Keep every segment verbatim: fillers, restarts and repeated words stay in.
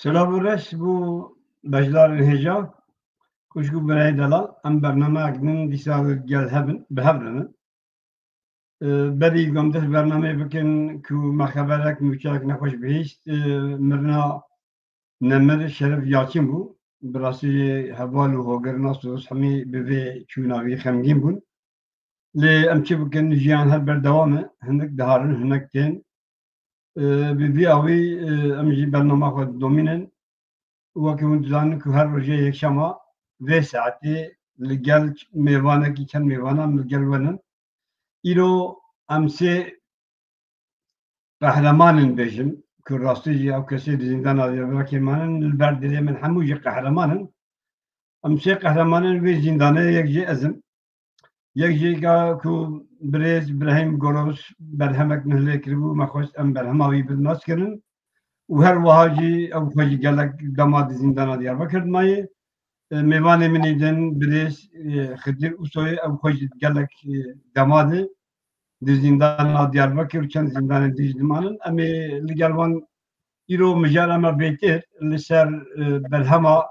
Silav û reş bo beşdarên hêja, xwişk û birayê delal. Em bernameyek din dîsa li gel hev in, bi hev re ne. Berî ku em dest bernameyê bikin ku me xeberek nûçeyek nexweş bihîst, mirina nemir Şerif Yalçin bû. Bi rastî jî heval û hogir nas û dost hemî bi vê çûna wî xemgîn bûn. Lê em çi bikin, jiyan her berdewam e. Hinek diharin, hinek tên. Bi vî awî em jî bernama xwe didomînin. Wekî hûn dizanin ku her rojê yekşema vê saetê li gel mêvanekî, çend mêvanan li gel we nin. Îro em sê qehreman in bêjim, ku rastî jî ew kesê di zîndana Diyarbekirê manin, li ber dilê min hemû jî qehreman in. Em sê qehreman in vê zîndanê, yek jê ez im. Yek jêka ku birêz Birahîm Goros berhemek nuh lê kiribû, me xwest em berhema wî bidin naskirin. Û her wiha jî ew xwe jî gelek dema di zîndana Diyarbekir dimayê. E, mêvanê min ê din birêz, e, Xidir Usoyê, ew xwe jî gelek, e, dema di, di zîndana Diyarbekir û çend zîndanên din jî dimanin. Em ê li gel wan îro mijara me bêtir li ser, e, berhema,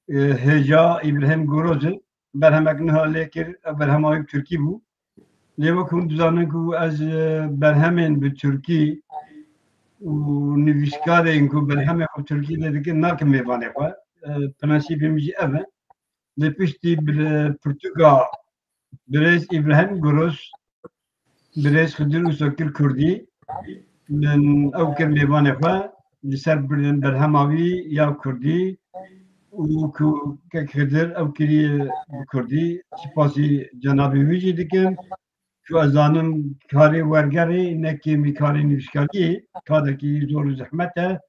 e, hêja Îbrahîm Goroz e. Berhemek niha lê kir, ev berhema wî bi Tirkî bû. Lê wek hûn dizanin ku ez, e, berhemên bi Tirkî û nivîskarên ku berhemê xwe bi Tirkî lê dikin, nakim mêvanê xwe. E, prensîpê min jî ev e. Lê piştî bi pirtûka birêz Îbrahîm Goroz, birêz Xidir Uso kir Kurdî, min ew kir mêvanê xwe, li ser bir-, berhema wî ya Kurdî û ku kek Xidir ew kiriye bi Kurdî. Spasî cenabê wî jî dikim. Ku ez zanim karê wergerê ne kêmî karê nivîskariyê, karekî zor û zehmet e.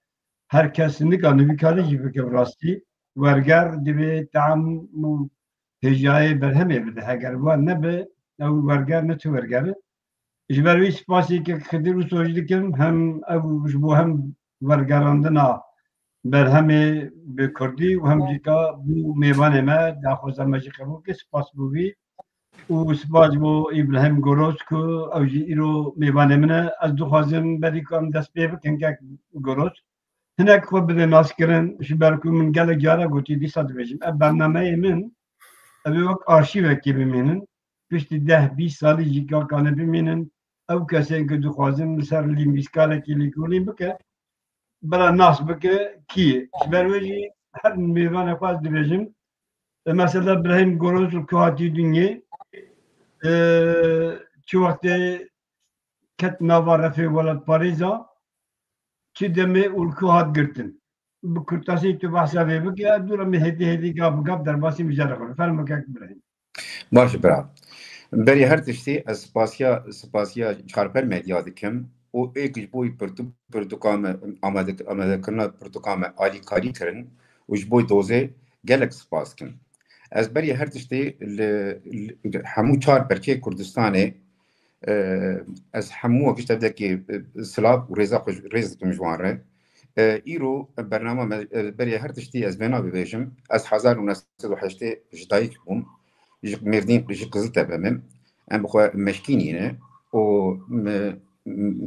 Her kes nika nivîskarî jî bike bi rastî. Werger divê team û hêjayê berhemê bide. Heger wan nebe, ew werger ne çi werger e. Ji ber wî spasî kek Xidir Uso jî dikim, hem ew ji bo hem wergerandina berhemê bi Kurdî û hem jî ka bû mêvanê me, daxwaza me jî qebûl kir, spas bo wî. Û spas bo Îbrahîm Goroz ku ew jî îro mêvanê min e. Ez dixwazim berî ku em dest pê bikin kek Goroz, hinek xwe bide naskirin, ji ber ku min gelek cara gotî, dîsa dibêjim. Ev bernameyê min, ev ê wek arşîvekê bimînin. Piştî deh bîst salî jî ka kane bimînin. Ew kesên ku dixwazin li ser lîmbîskarekî lêkolîn bike, bira nas bike kî ye. Ji ber wê jî her mêvanê xwe ez dibêjim, e, mesela Birahîm Goroz li ku hatî dinyê, e, çi wextê ket nava refê welatparêza, çi demê û li ku hat girtin. Bi kurtasî tu behsa vê bike, dûra min hêdî hêdî gav bi gav derbasî mijara xwe. Fermo kek Birahîm. Baş e, bira. Berî her tiştî ez spasiya, spasiya Çarper Medya dikim û êk ji bo pirtû-, pirtûka me, amade-, amadekirina pirtûka me alîkarî kirin û ji bo dozê gelek spas dikim. Ez berî her tiştî li, li hemû çar perçeyê Kurdistanê, e, ez hemû wek ji tevdekê, e, silav û rêza xwe, rêz dikim ji wan re. E, îro bernama me, e, berê her tiştî ez vêna bibêjim. Ez hezar û neh sed û heştê ji dayik bûm. Ji Mêrdîn, ji Qiziltepe me. Em bi xwe meşkînî ne û me,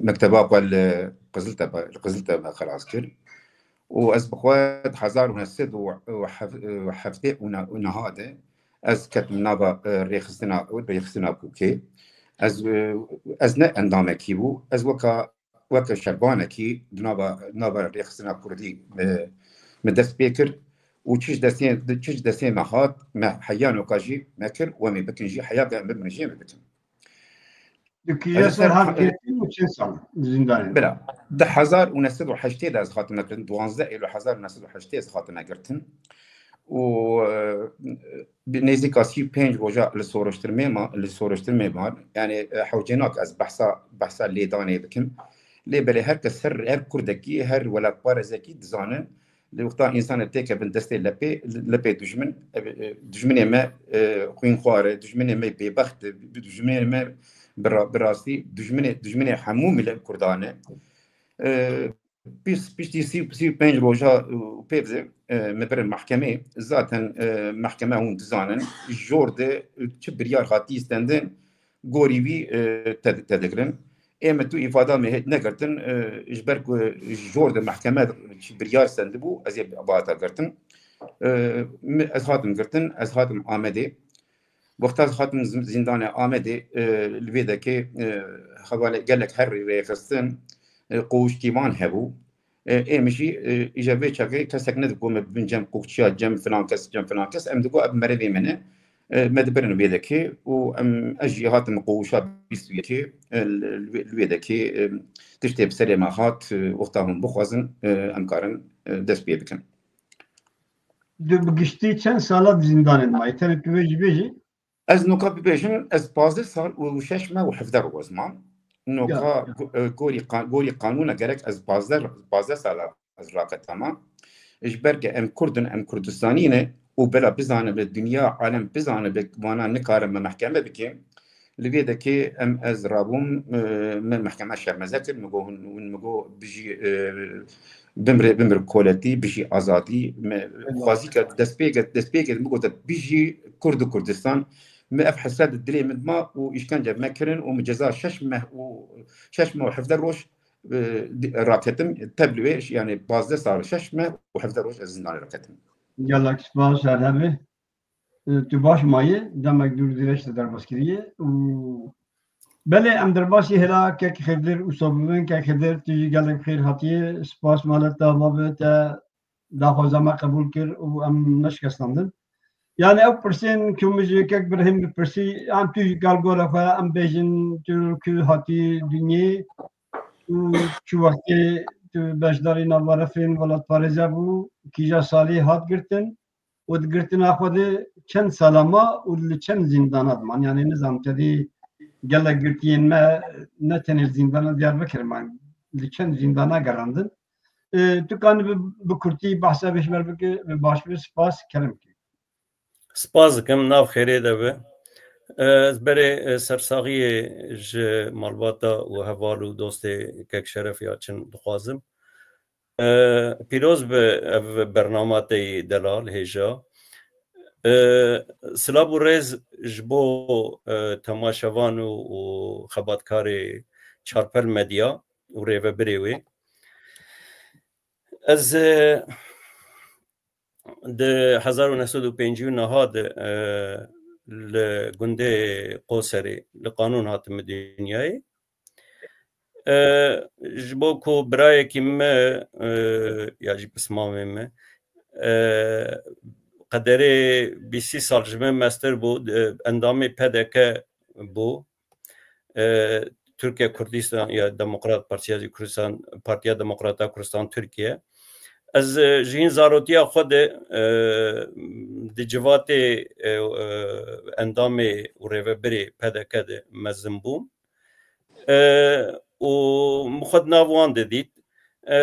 mekteba xwe li Qiziltepe, li Qiziltepe xelas kir. Û ez bi xwe hezar û neh sed û heftê û niha de ez ketim nava, e, rêxistina, rêxistina Kûkê. Ez, e, ez ne endamekî bû. Ez weka weke şervanekî di nava, nava rêxistina kurdî, e, me dest pê kir û çi ji destê, çi ji destê me hat, me heya noka jî me kir, we me bikin jî, heya ke em bibin jî me bikin. Di kîja ser hat girtin û çend sal di zindanê de? Bira, di hezar û neh sed û heştê de ez hatime girtin, duwazdeh Eylûl hezar û neh sed û heştê ez hatime girtin. Û, e, bi nêzîka sî û pênc roja li soroştirmê ma, li soroştirmê ma, yani, e, hewcênak ez behsa, behsa lêdanê bikim. Lê belê her kes, her, her Kurdekî, her welatparêzekî dizane, li wexta însanê têkevin destê lepê, lepê dijmin, e, e, dijminê me, e, xwînxwar e, dijminê me bêbext e, dijminê me bi ra-, bi rastî dijminê, dijminê hemû milet Kurdan e. E, pişt-, piştî sî, sî û pênc roja, e, pê ve, e, me birin mehkemê. Zaten, e, mehkeme hûn dizanin, jor de, e, çi biryar hatî stendin, gorî wî, e, te-, tedigirin. Ê me tu îfada me hêt negirtin, e, ji ber ku ji jor de mehkeme çi biryar stendibû, ez ê bata girtin. E, mi-, ez hatim girtin, ez hatim Amedê. Wexta ez hatim zin-, zîndanê Amedê, e, li vê dekê, e, hevalê gelek herî rêxistin, e, qoştî wan hebû. E, ê min jî, e, îja vê çaxê kesek nedigot me bibin cem qoçiya, cem filan kes, cem filan kes. Em digot ev merivê me ne. E, me dibirin vê dekê û em, ez jî hatim qoşa bîst û yekê, e, li, li vê, li vê dekê, e, tiştê bi serê me hat, e, wexta hûn bixwazin, e, em karin, e, dest pê bikin. Tu bi giştî çend sala di zindanê de mayî? Tenê tu vê jî bêjî? Ez noka bibêjim, ez pazdeh sal û şeş meh û hevdeh roj mam. Noka go-, e, gorî qa-, gorî qanûna gerek ez pazdeh, pazdeh sala ez raketama. Ji ber ke em Kurd in, em Kurdistanî ne û bela bizanibe, dinya, alem bizanibe, vana nikarin me mehkeme bike. Li vê dekê em, ez rabûm, e, me mehkeme şermeze kir, min got, hûn, hûn min got bijî, e, bimre, bimre koletî, bijî azadî. Me xwazî ke destpêke, destpêke min got bijî Kurd û Kurdistan. Me ev hesret dilê min ma û îşkence me kirin û min ceza şeş meh û şeş meh û hevdeh roj, e, di-, raketim. Tev li wê, yani pazdeh sal, şeş meh û hevdeh roj ez zindanê raketim. Gelek spas, her hebî. E, tu baş mayî, demek dûr dirêj te derbas kiriye û belê em derbasî hêla kek Xêvdir û Sobû bin. Kek Xêvdir, tu jî gelek xêr hatiye. Spas mala te, ava bi te daxwaza me qebûl kir û em neşikestandin. Yani ew pirsên ku min ji kek Birhîm bipirsî, em tu ji galgora xwe em bêjin, tu li ku hatî dinyê û çi wextê tu beşdarî nava refên welatparêze bû, kîja salî hat girtin û di girtina xwe de çend sala ma û li çend zîndana diman? Yani nizam te dî gelek girtiyên me ne tenê li zîndana Diyarbekir man, li çend zîndana gerandin? E, tu kanî bi, bi kurtî behsa vê ji ber bike, bi baş be, spas, kerem ke. Spas dikim, nav xêrê de be. E, ez berê, e, sersaxiyê ji malbata û heval û dostê kek Şeref Yaçin dixwazim. E, pîroz be ev bernama te yî delal hêja. E, silav û rêz ji bo, e, temaşevan û, û xebatkarê Çarpel Medya û rêvebirê wê. Ez, e, di hezar û neh sed û pêncî û neh de, e, li gundê Qoserê li qanûn hatime dinyayê. E, ji bo ku birayekî me, e, ya jî pismamê me, e, qederê bîst sî sal ji me mestir bû, e, endamê P D K bû. E, Türkiye Kurdistan ya Demokrat Partiya Kurdistan, Partiya Demokrata Kurdistan Türkiye. Ez, e, ji hîn zarotiya xwe de, e, di civatê, e, e, endamê û rêvebirê P D K de mezin bûm. E, û min xwe di nav wan de dît. E,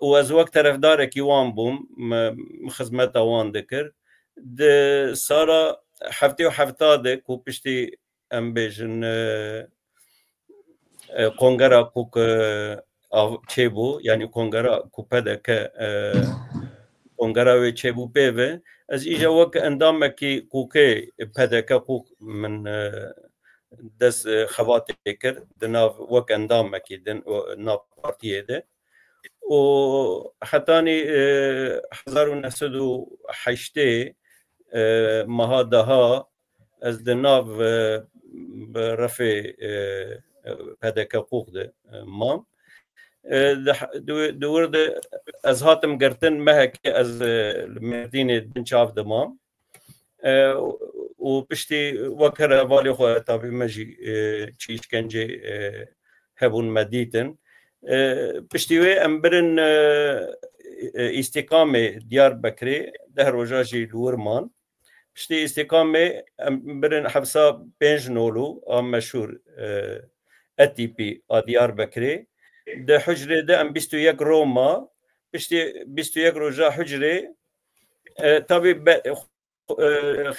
û ez wek terefdarekî wan bûm, me, min xizmeta wan dikir. Di sala heftê û heft de ku piştî em bêjin, e, e, kongera ku, e, av-, çêbû, yanî kongera ku P D K, e, kongera wê çêbû pê ve, ez îja wek endamekî kûkê P D K kûk min, e, dest, e, xebatê kir, di nav wek endamekî din, o, nav partiyê de. Û hetanî, e, hezar û neh sed û heştê, e, meha daha ez di nav, e, refê, e, P D K kûk de, e, mam. E, di, di, di wir de ez hatim girtin, mehekê ez, e, li Mêrdînê bin çav dimam. E, û piştî wek her hevalê xwe tabî me jî, e, çi îşkencê, e, hebûn me dîtin. E, piştî wê em birin, e, e, Îstîqamê Diyarbekirê deh roja jî li wir man. Piştî Îstîqamê em birin hepsa pênc nolû a meşhûr, e, E T P a Diyarbekirê. Di hucrê de em bîst û yek roma, piştî bîst û yek roja hucrê, e, tabî be-, e,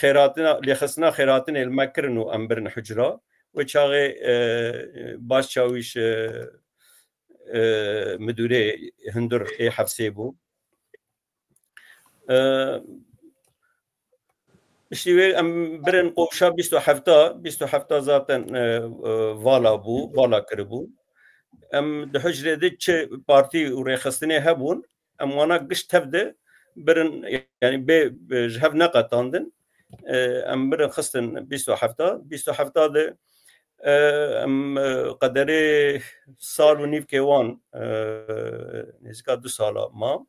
xêratina, lêxistina xêratinê li me kirin û em birin hucra. Wê çaxê, e, başçawîş, e, e, midûrê hundir ê hefsê bû. E, piştî wê em birin qoşa bîst û hefta, bîst û hefta zaten, e, e, vala bû, vala kiribû. Em di hucrê de çi partî û rêxistinê hebûn, em wana giş tev de birin, yani bê, bê ji hev neqetandin. E, em birin xistin bîst û hefta, bîst û hefta de, e, em, e, qederê sal û nîvkê wan, e, nêzîka du sala ma.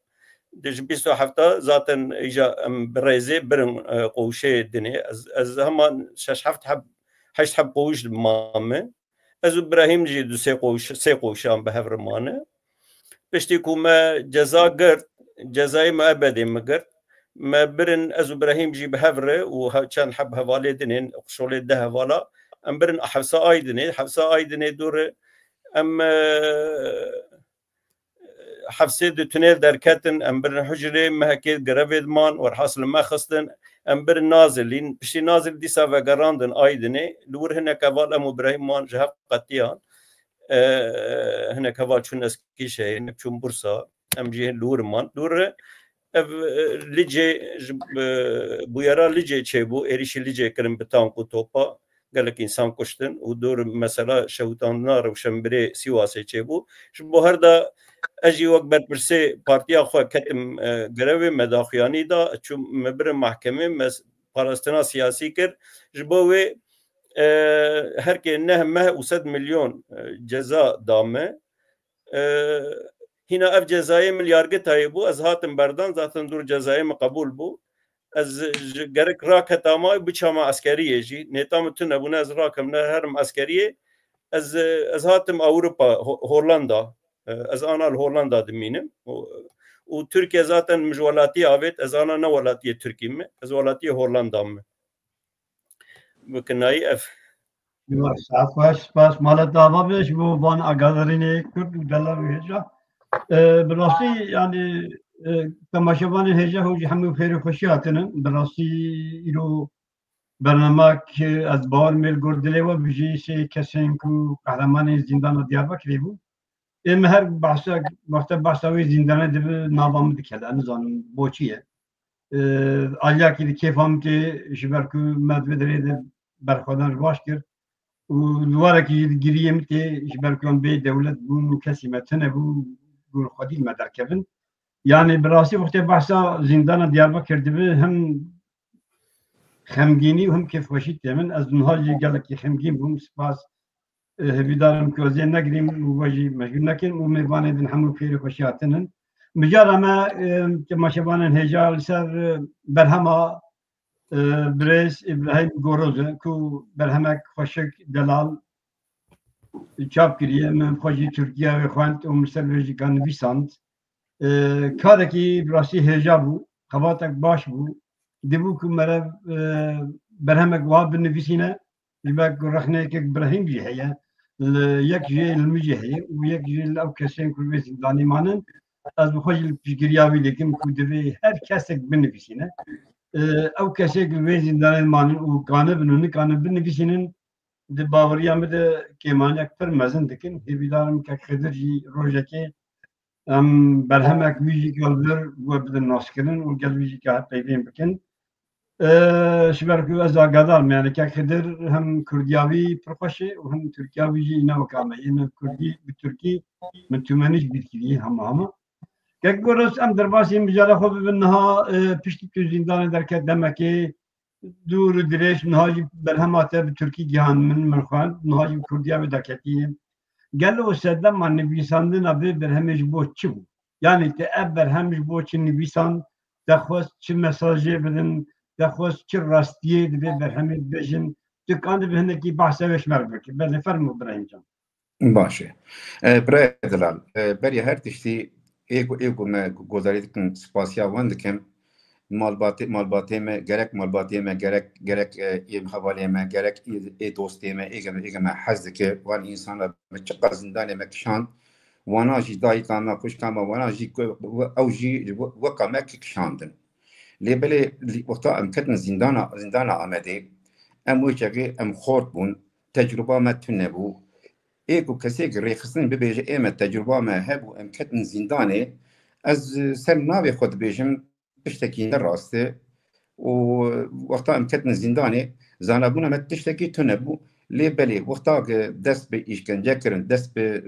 Di ji bîst û hefta zaten îja em bi rêzê birin, e, qowşê dinê. Ez, ez hema şeş heft heb, heşt heb qowş ma min. Ez û Brahîm jî du sê qowş-, sê qowşan bi hev re mane. Piştî ku me ceza girt, cezayê me ebedê me girt. Me birin, ez û Brahîm jî bi hev re û he-, çend heb hevalê din ên, qişolê deh hevala. Em birin hepsa Aydinê, hepsa Aydinê dû re em, e, hepsê di tunêl derketin, em birin hucrê, mehekê grevê diman, werhasil me xistin, em birin Nazilî, piştî Nazilî dîsa vegerandin Aydinê, li wir hinek heval em û Brahîm man ji hev qetiyan, e, hinek heval çûn Eskîşehîr, hinek çûn Bursa, em jî li wir man. Li wir ev, e, Licê, ji, e, bûyera Licê çêbû, êrîşî Licê kirin bi tank û topa. Gelek însan kuştin û dor mesela şewitandina rewşenbirê Sîwasê çêbû. Ji bo her da ez jî wek berpirsê partiya xwe ketim, e, grevê, me daxuyanî da, çûm me birin mahkemê, me s-, parastina siyasî kir. Ji bo wê, e, her kê neh meh û sed milyon, e, ceza da me. E, hîna ev cezayê min li yargitayê bû, ez hatim berdan, zaten dûr cezayê min qebûl bû. Ez ji gerek raketa ma biçama eskeriyê jî. Nêta min tune bûne, ez rakim ne herim eskeriyê. Ez, ez hatim Ewropa, Ho-, Hollanda. E, ez ana li Hollanda dimînim. Û, û Tirkiye zaten min ji welatiyê avêt, ez ana ne welatiyê Tirkî me, ez welatiyê Hollanda me. Bi kinayî ev. Baş, saet baş, spas. Mala te ava be ji bo van agadarînê Kurd û delal û hêja. E, bi rastî, yani, e, temaşevanên hêja hûn jî hemû xêr û xweşî hatine. Bi rastî îro bernamek, e, ez bawer me li gor dilê we bijî sê kesên ku qehremanên zîndana Diyarbekirê bû. Ê me her behsa, wexta behsa wê zîndanê dibe nava min dikele, nizanim bo çi ye. E, aliyakî di kêfa min tê, ji ber ku me di vê derê de berxwedan ji baş kir û li warekî jî di giriyê min tê, ji ber ku em bê dewlet bûn û kesî me tune bû, gor xwedî li me derkevin. Yani bi rastî wextê behsa zîndana Diyarbekir dibe, hem xemgînî û hem kêfxweşî tê min. Ez niha jî gelekî xemgîn bûm. Spas, e, hêvîdar im ku ez ê negirîm û we jî mecbûr nekin û mêvanê din hemû xêr û xweşî hatinin. Mijara me, e, temaşevanên hêja li ser, e, berhema, e, birêz Îbrahîm Goroz e ku berhemek xweşik delal çap kiriye. Min xwe jî Tirkiye wê xwend û min ser vê jî ka nivîsand. E, karekî bi rastî hêja bû, xebatek baş bû. Dibû ku mere, e, berhemek wiha binivîsîne, ji ber ku rexneyekek Brahîm jî heye, li yek jê li min jî heye û yek jî li ew kesên ku vê zîndanî manin. Ez bi xwe jî li piştgiriya wî dikim ku divê her kesek binivîsîne. E, ew kesê ku vê zîndanê manin û kanibin û nikanin binivîsînin, di baweriya min de kêmaniyek pir mezin dikin. Hêvîdar im kek Xidir jî rojekê em berhemek wî jî gel vir we bidin naskirin û gel wî jî ka peyvên bikin. E, ji ber ku ez agadar me, yani kek Xidir hem Kurdiya wî pir xweş e û hem Tirkiya wî jî îna weka me. Ê min Kurdî bi Tirkî min tûmenî jî bîr kiriye hema hema. Kek Goros, em derbasî mijara xwe bibin niha, e, piştî tu zîndanê derket demekê, dûr û dirêj, niha jî berhema te bi Tirkî gihan min, min xwend, niha jî bi Kurdiya wê derketiye. Gelo sedema nivîsandina vê berhemê ji bo çi bû? Yanî te ev berhem ji bo çi nivîsand, te xwest çi mesajê bidin, te xwest çi rastiyê di vê berhemê bibêjin, tu kandibe hinekî behsa wê ji me re bike. Belê, fermo Birahîm can. Baş e. E, birayê delal, e, beriya her tiştî ê ku, ê ku me guhdarî dikin, spasiya wan dikim. Malbatê, malbatê me, gerek malbatê me, gerek, gerek, e, ê hevalê me, gerek ê, ê dostê me, ê ge me, ê ge me hez dike, wan însana me çiqas zindanê me kişand, wana jî dayika me, xwişka me, wana jî ku, we-, ew jî we-, weka me ki-, kişandin. Lê belê lî-, wexta em ketin zîndana, zîndana Amedê, em wê çaxê em xort bûn, tecrûba me tune bû. Ê ku kesê ki rêxistin bibêje, ê me tecrûba me hebû, em ketin zîndanê, ez ser navê xwe dibêjim, tiştekî ne rast e. Û wexta em ketin zîndanê, zanabûna me tiştekî tune bû. Lê belê, wexta ki dest bi îşkence kirin, dest bi,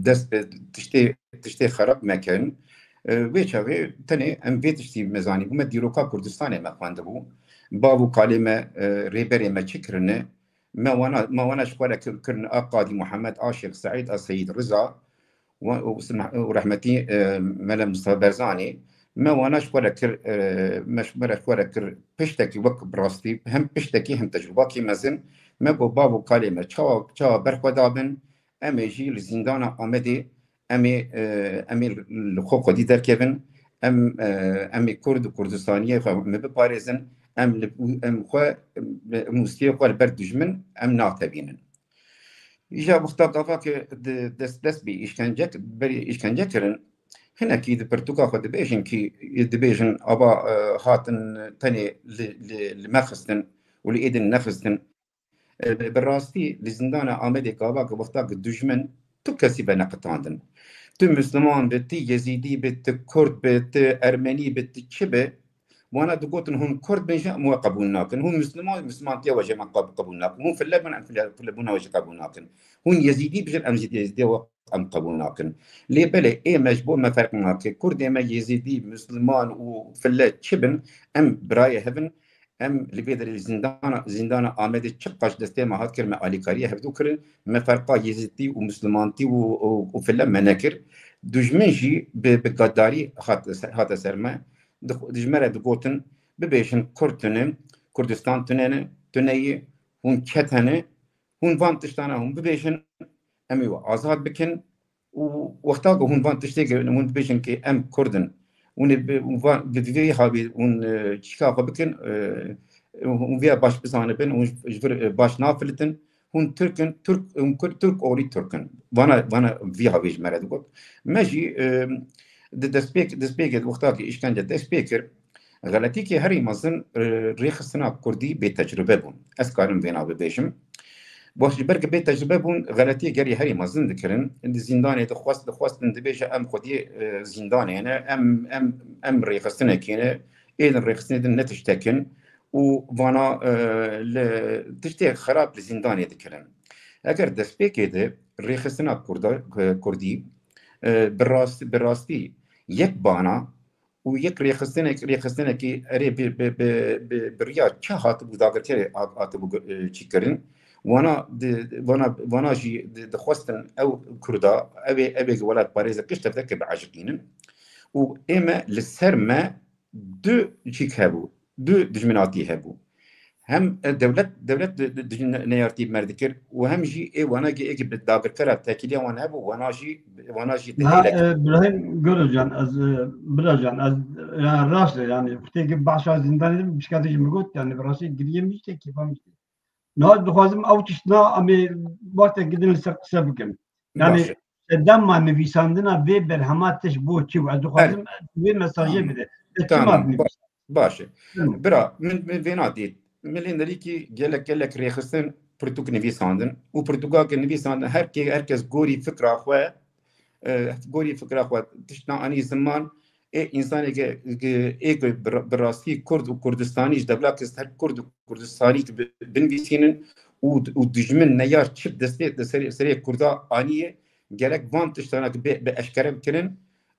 dest bi tiştê, tiştê xerab me kirin, e, wê çaxê tenê em vê tiştî me zanîbû, me dîroka Kurdistanê me xwendibû. Bav û kalê me, e, rêberê me çi kirine, me wana, me wana ji xwe re kir-, kirin a Qadî Muhammed, a Şêx Seîd, a Seyîd Riza, û, û, û rehmetî, e, Mele Mustafa Berzanî, me wana ji xwe re kir, e, me ji me re xwe re kir piştekî wek bi rastî, hem piştekî hem tecrûbakî mezin, me got bav û kalê me çawa, çawa ber xwe dabin, em ê jî li zîndana Amedê, em ê, e, em ê li xwe xwedî derkevin, em, e, em ê Kurd û Kurdistaniyê xwe me biparêzin, em li, em xwe, em wistiyê xwe li ber dijmin em natevînin. Îja wexta gava ke di dest, dest bi îşkence, berî îşkence kirin, hinekî di pirtûka xwe dibêjin kî, dibêjin ava, e, hatin tenê li, li, li me xistin û li êdin nexistin. E, bi rastî li zîndana Amedê gava ke wexta ke dijmin tu kesî be neqitandin. Tu Misliman bi, tu Yezîdî bi, tu Kurd bi, tu Ermenî bi, tu çi bi, wana digotin hûn Kurd bin jî em we qebûl nakin. Hûn Misliman, Mislimantiya we jî em qeb-, qebûl nakin. Hûn file bin, em file, filebûna we jî qebûl nakin. Hûn Yezîdî bijin, em jî Yezîdiya we em qebûl nakin. Lê belê ê me ji bo me ferq nake. Kurdê me Yezîdî, Misliman û file çi bin, em birayê hev in. Em li vê derê zîndana, zîndana Amedê çiqas destê me hat kir, me alîkariya hevdû kirin. Me ferqa Yezîdî û Mislimantî û, û, û file me nekir. Dijmin jî bi, bi gadarî hat, hate ser me. Di, ji me re digotin, bibêjin Kurd tune, Kurdistan tune ne, tune ye, hûn çete ne, hûn van tiştana hûn bibêjin, em ê we azad bikin û wexta ku hûn van tiştê hûn dibêjin ki em Kurd in, hûn ê bi, hûn van, bi vê havî hûn, e, çîka xwe bikin, e, hûn vê baş bizanibin, hûn ji vir, e, baş nafilitin, hûn Tirk in, Tirk, hûn Kurd, Tirk oğlu Tirk in. Vana, vana vî havê ji me re digot. Me jî, e, di destpêk, destpêkê di wexta ki îşkence dest pê kir, xeletîkê herî mezin, e, rêxistina Kurdî bê tecrube bûn. Ez karim vêna bibêjim. Baş ji ber ki bê tecrube bûn, xeletiyê gerî herî mezin dikirin. Di zîndanê dixwest, dixwestin dibêje em xwediyê, e, zîndanê ne, em, em, em rêxistinekê ne, êdin rêxistinê din ne tiştek in û vana, e, li tiştê xerab li zîndanê dikirin. Eger destpêkê de rêxistina Kurda, e, Kurdî, e, bi rast-, bi rastî yek bana û yek rêxistinek, rêxistinekî erê bi, bi, bi, bi, bi riya çi hatibû dagirkerê hat-, hatibû, e, çîkirin. Wana di, wana, wana jî di, dixwestin ew Kurda, ew ê, ew ê welatparêze kişt tevdeke biajiqînin. Û ê me li ser me du çîk hebû, du dijminatî hebû. Hem, e, dewlet, dewlet di, di, di ne-, neyartî bi me re dikir û hem jî ê wana ki ê ki bi dagirkera tekîliya wan hebû, wana jî, wana jî Ha, dihêlek. e, Birahîm Goro can, ez, e, bira can, ez, yani rast e, yani, têkî behsa zîndanê de bişkatî ji min got, yani, bi rastî giriyê min jî tê, kêfa min jî tê. Niha dixwazim ew tiştna em ê wextekî din li ser qise bikim. Yani, Baş e. sedema nivîsandina vê berhema tişt bo çi bû? Ez dixwazim Her- vê mesajê Tamam. bide. Te çima Tamam. dinivîsand? Baş e. Bira, min, min vêna dît. Milê nerîkî gelek, gelek rêxistin pirtûk nivîsandin û pirtûka ke nivîsandin her kê, her kes gorî fikra xwe, e, gorî fikra xwe tiştna anî ziman, ê însanê ke, ke, ê ke bi ra-, bi rastî Kurd û Kurdistanî ji devla kes her Kurd û Kurdistanî ke bi-, binivîsînin û, û dijmin neyar çi destê, de serê, serê Kurda aniye, gerek van tiştana ke bi, bi eşkere bikirin.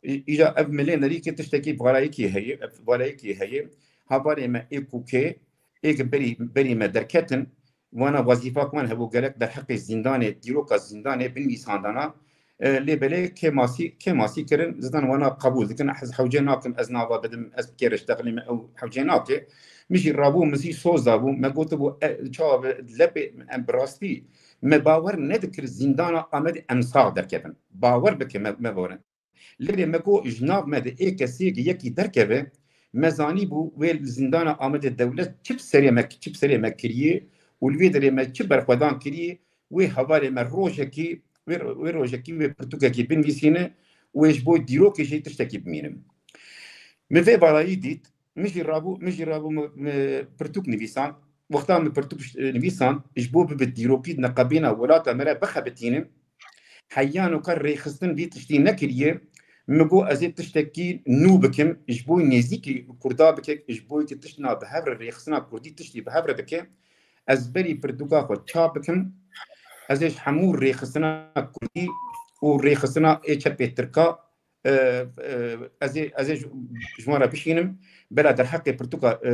Î-, îja ev milê nerîkê tiştekî valayekî heye, ev valayekî heye. Havarê me ê kûkê, ê ke berî, berî me derketin, wana wezîfa wan hebû gerek derheqê zîndanê, dîroka zîndanê binivîsandana, e, lê belê kêmasî, kêmasî kirin, zidan wana qebûl dikin, ez hewce nakim, ez nava bidim, ez bi kê re ştexilîme, ew hewce nake. Min jî rabû, min jî soz dabû, me gotibû, e, çawa bi lepê em bi rastî, me bawer nedikir zîndana Amedê em sax derkevin. Bawer bike, me, me bawer. Lê me got, ji nav me de ê kesê yekî derkeve, me zanîbû wê li zîndana Amedê dewlet çi bi serê me, çi bi serê me kiriye û li vê derê me çi berxwedan kiriye, wê hevalê me rojekî, wê, wê rojekî wê pirtûkekî binivîsîne û wê ji bo dîrokê jî tiştekî bimînim. Min vê balayî dît, min jî rabû, min jî rabû min, min pirtûk nivîsand. Wexta min pirtûk, e, nivîsand, ji bo bibe dîrokî di neqebêna welata me re bixebitînim, heya nûka rêxistin vî tiştî nekiriye. Min got, ez ê tiştekî nû bikim, ji bo nêzîkî Kurda bike, ji bo ki tiştina bi hev re, rêxistina Kurdî tiştî bi hev re bike. Ez berî pirtûka xwe çap bikim. Ez ê ji hemû rêxistina Kurdî û rêxistina ê çepê Tirka, e, e, ez ê, ez ê ji, ji wan re bişînim. Bela derheqê pirtûka, e,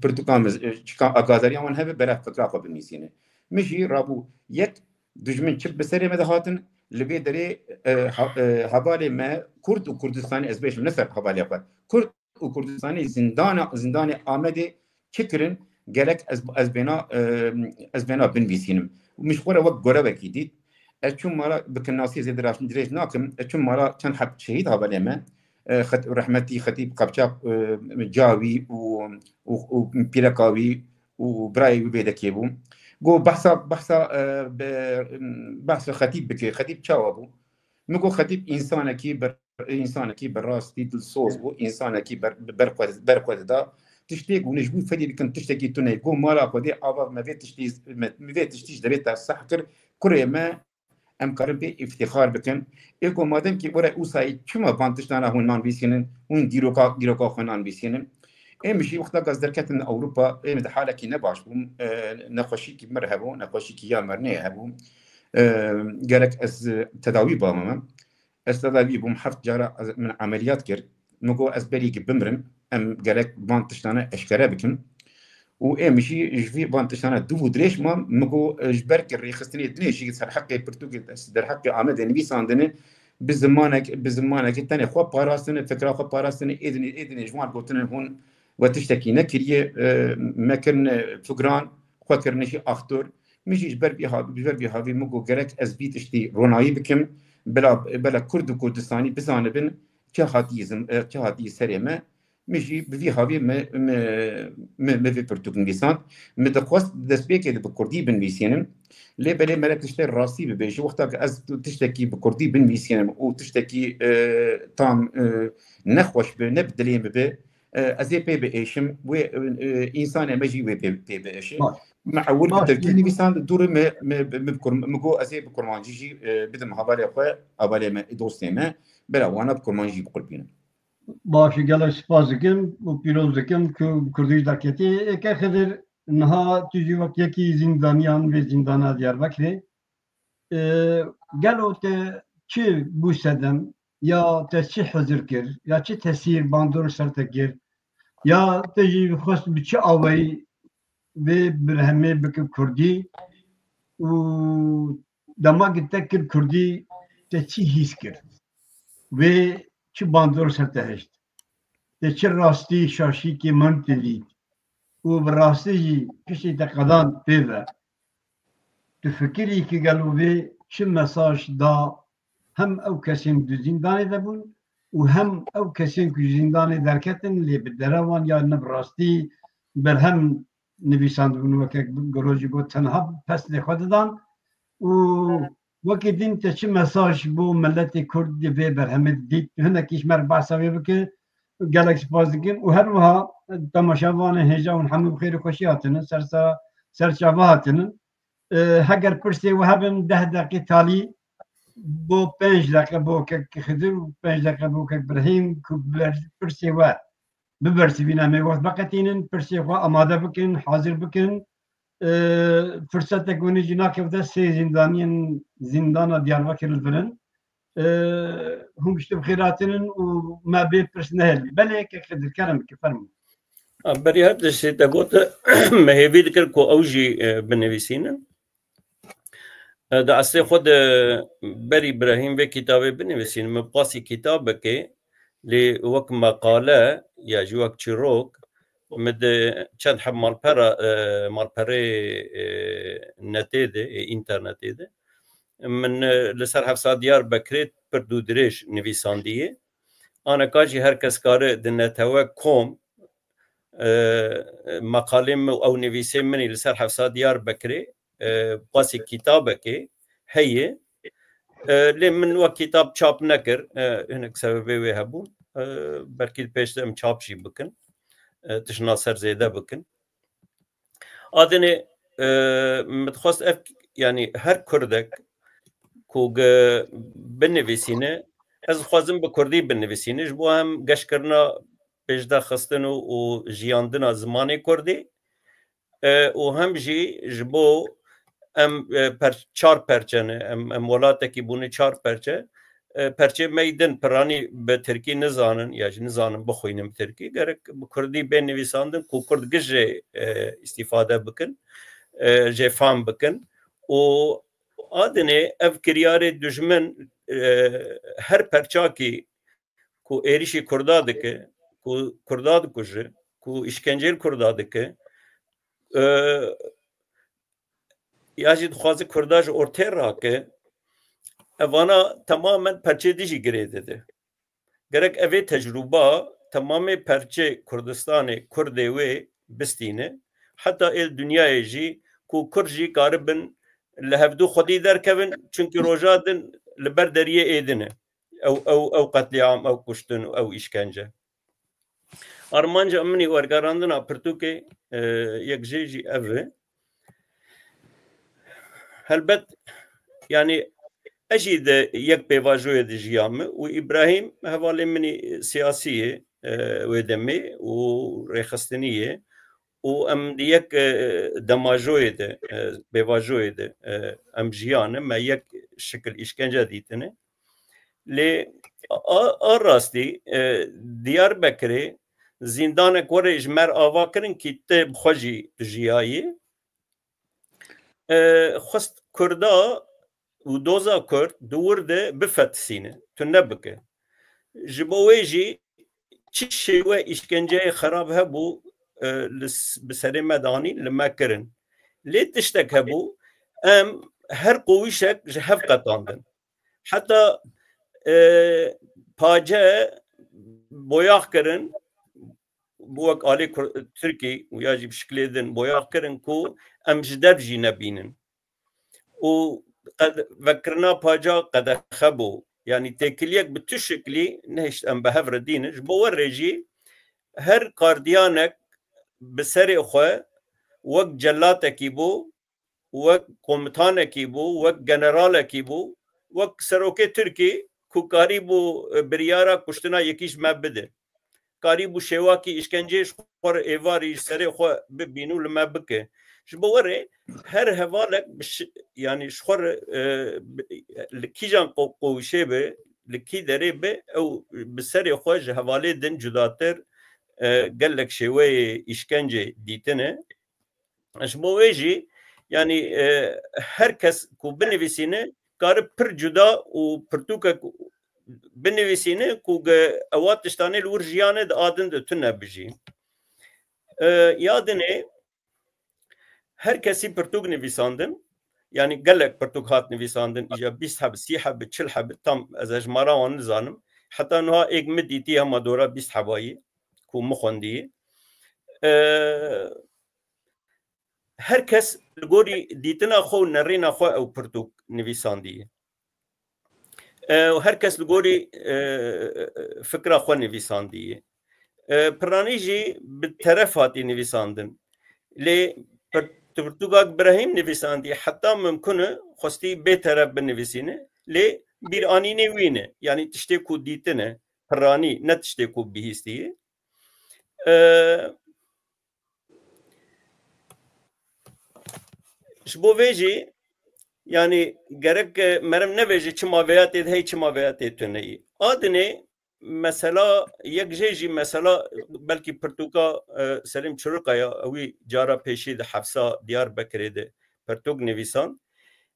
pirtûka min, e, çika agahdarîya wan hebe, bela fikra xwe binivîsîne. Min jî rabû yek, dijmin çi bi serê me de hatin, li vê derê, e, ha-, e, hevalê me Kurd û Kurdistanê, ez bêjim ne ser hevalê xwe, Kurd û Kurdistanê zindana, zindanê Amedê çi kirin, gerek ez, ez bêna, e, ez bêna binivîsînim. Min ji xwe re wek gorevekî dît. Ez çûm mala, bi kinasî zêde dirêj nakim, ez çûm mala çend heb şehîd hevalê me, e, xet-, rehmetî Xetîb Qepçak, e, Cawî û, û, û pîreka wî û birayê wî bêdekê bû. Got, behsa, behsa, e, be-, behsa Xetîb bike. Xetîb çawa bû? Min got, Xetîb însanekî ber-, însanekî bi rastî dilsoz bû, însanekî ber-, ber xwe, ber xwe dida. Tiştê ku hûn ji bo fedî dikin, tiştekî tune ye. Got, mala Xwedê ava me vê tiştî, me, me vê tiştî ji devê te seh kir. Kurê me, em karin pê îftîxar bikin. Ê ku madem kî were ûsayî, çima van tiştana hûn nanivîsînin, hûn dîroka, dîroka xwe nanivîsînin? Ê min jî wexta ez derketim Ewropa, ê min di halekî nebaş bûm, e, nexweşîkî mir hebû, nexweşîkî ya mirinê hebû. E, gerek ez, e, tedawî bamame. Ez tedawî bûm, heft cara ez, min emeliyat kir. Min got, ez berî ki bimirim, em gerek van tiştane eşkere bikin. Û ê min jî ji vî van tiştane dûv û dirêj mam, min got, e, ji ber ki rêxistinê dinê jî ser heqê pirtûkê, derheqê Amedê nivîsandine, bi zimanek, bi zimanekê tenê xwe parastine, fikra xwe parastine, ê dinê, ê dinê ji wan gotine hûn we tiştekî nekiriye, e, me kirine figran, xwe kirine jî aktor. Min jî ji ber vî ha-, ji ber vî havî min got, gerek ez vî tiştî ronayî bikim, bila, bila Kurd û Kurdistanî bizanibin çi hatiye zim-, e, çi hatiye serê me. Min jî bi vî havî mi, mi, mi, mi vê pirtûk nivîsand. Min dixwest destpêkê de bi kurdî binivîsînim. Lê belê mere tiştê rastî bibêje. Wexta ku ez tu tiştekî bi kurdî binivîsînim û tiştekî, e, tam, e, nexweş bi, ne bi dilê min bi, e, ez ê pê biêşim, wê, e, e, însanê me jî wê pê, pê biêşe. Baş. Me ewil bi Baş. tirkî nivîsand, dûrî me, me, me bi kurm-, me got ez ê bi kurmancî jî, e, bidim hevalê xwe, hevalê me, dostê me, bela wana bi kurmancî jî biqulpînim. Baş, gelek spas dikim û pîroz dikim ku bi kurdî jî derketî. Ê ke Xidir, niha tu jî wek yekî zîndaniyan vê zîndana Diyarbekirê. E, gelo te çi bû sedem, ya te çi hizir kir, ya çi tesîr bandor ser te kir, ya te jî xwest bi çi awayî vê berhemê bike kurdî û dema ki te kir kurdî, te çi hîs kir? Vê çi bandor ser te hişt? Te çi rastî şaşîkê min te dît? Û bi rastî jî piştî te qedan pê ve. Tu fikirî ki gelo vê çi mesaj da hem ew kesên di zîndanê de bûn û hem ew kesên ku ji zîndanê derketin, lê bi derewan ya ne bi rastî berhem nivîsandibûn, weke Goro jî got, tenha pestê xwe didan û wekî din te çi mesaj bo miletê Kurd di vê berhemê didît? Hinekî ji me re behsa wê bike, gelek spas dikim. Û her wiha temaşevanên hêja hûn hemû bi xêr û xweşî hatinin, ser sa-, ser çava hatinin. E, heger pirsê we hebin, deh deqî talî bo pênc deqe bo kek Xidir û pênc deqe bo kek Birahîm ku ber-, pirsê we bibersivîne, me wext veqetînin, pirsê xwe amade bikin, hazir bikin. E, firsetek hûnê jî nakevde sê zîndaniyên zîndana Diyarbekir li vir in. E, hûn giştî bi xêr hatinin û me bê pirs nehêlî. Belê, kek Xidir, kerem bike, fermo. A, berî her tiştê te got, me hêvî dikir ku ew jî, e, binivîsînin. E, di eslê xwe de berî Birahîm vê kitabê binivîsînin, min bi qasî kitab bike, lê wek meqale ya jî wek çîrok, min di çend heb malpera, e, malperê, e, netê de, e, înternetê de, min, e, li ser Hefsa Diyarbekirê pirt û dirêj nivîsandiye. Aneka jî her kes kare di netewek kom, e, meqalê min û ew nivîsê min î li ser Hefsa Diyarbekirê, e, pasê kitabekê heye. E, lê min wek kitab çap nekir. E, hinek sebebê wê hebûn. E, belkî di pêş de em çap jî bikin. E, tiştna ser zêde bikin. Adinê, e, min dixwest ev, yanî her kurdek ku ge-, binivîsîne, ez dixwazim bi kurdî binivîsîne. Ji bo hem geşkirina pêşdaxistin û, û jiyandina zimanê kurdî, e, û hem jî ji bo em, e, per-, çar perçe ne, em, em welatekî bûne çar perçe. E, perçê me yî din piranî bi tirkî nizanin, ya jî nizanin bixwînin bi tirkî. Gerek bi kurdî bê nivîsandin ku kurd giş jê, e, îstîfade bikin, e, jê fam bikin. Û adinê ev kiryarê dijmin, e, her perçakî ku êrîşî kurda dike, ku kurda dikuje, ku îşkenceyê li kurda dike, e, ya jî dixwaze kurda ji ortê rake, evana temamen perçê dijî girê dide. Gerek evê tecrûba temamê perçê Kurdistanê, kurdê wê bistîne. Heta êl dinyayê jî ku kurd jî karibin li hevdû xwedî derkevin, çunkî roja din li ber deriyê êdine. Ew, ew, ew qetlîam, ew kuştin û ew îşkence. Armanca min î wergerandina pirtûkê, e, yek jê jî ev e. Helbet, yanî ez jî di yek pêvajoyê de jiyame û Îbrahîm hevalê min î siyasî ye, e, wê demê û rêxistinî ye û em di yek, e, demajoyê de, e, pêvajoyê de, e, em jiyane, me yek şikil îşkence dîtine. Lê a, a rastî, e, Diyarbekirê zîndanek were ji me re ava kirin kî te bi xwe jî tu jiyayî. E, xwest kurda û doza kurd di wir de bifetisîne, tune bike. Ji bo wê jî çi şêwe îşkenceyê xerab hebû, e, li s-, bi serê me danî, li me kirin. Lê tiştek hebû, em her qowîşek ji hev qetandin. Heta, e, pace boyax kirin, bi wek alê Kur-, Tirkî û ya jî bi şiklê din boyax kirin ku em ji dev jî nebînin. Û qed-, vekirina paca qedexe bû. Yanî têkiliyek bi tu şiklî nehişt em bi hev re dînin. Ji bo we re jî her gardiyanek bi serê xwe wek celatekî bû, wek komutanekî bû, wek generalekî bû, wek serokê Tirkî ku karîbû, e, biryara kuştina yekî ji me bide. Karîbû şêwakî îşkenceyê ji xwe re êvarî ji serê xwe bibîn û li me bike. Ji bo we re her hevalek bi şi-, yanî ji xwe re, e, bi, li kîjan qo-, qowişê be, li kî derê be, ew bi serê xwe ji hevalê din cudatir, e, gelek şêweyê îşkencê dîtine. Ji bo wê jî, yanî, e, her kes ku binivîsîne, kare pir cuda û pirtûkek binivîsîne ku ge-, ewa tiştanê li wir jiyane di adin de tune bijî. E, ya dinê her kesî pirtûk nivîsandin, yanî gelek pirtûk hat nivîsandin, îja bîst heb, sî heb, çil heb, tam ez hejmara wan nizanim. Heta nuha êk min dîtî hema dora bîst heba yî ku min xwendî. E, her kes li gorî dîtina xwe û nerîna xwe ew pirtûk nivîsandiye. E, û her kes li gorî, e, fikra xwe nivîsandiye. E, piranî jî bi teref hatî nivîsandin. Lê pir-, pirtûka Birahîm nivîsandiye, heta mimkun e xwestî bê teref binivîsîne. Lê bîranînê wî ne. Yanî tiştê ku dîtine, piranî, ne tiştê ku bihîstiye. E, Ji bo vê jî, yanî gerek, e, meriv nevêje çima vêya tê de hey, çima vêya tê tune yî. A dinê mesela, yek jê jî mesela, belkî pirtûka, e, Selîm Çurikaya, ewî cara pêşî di Hefsa Diyarbekirê de pirtûk nivîsan.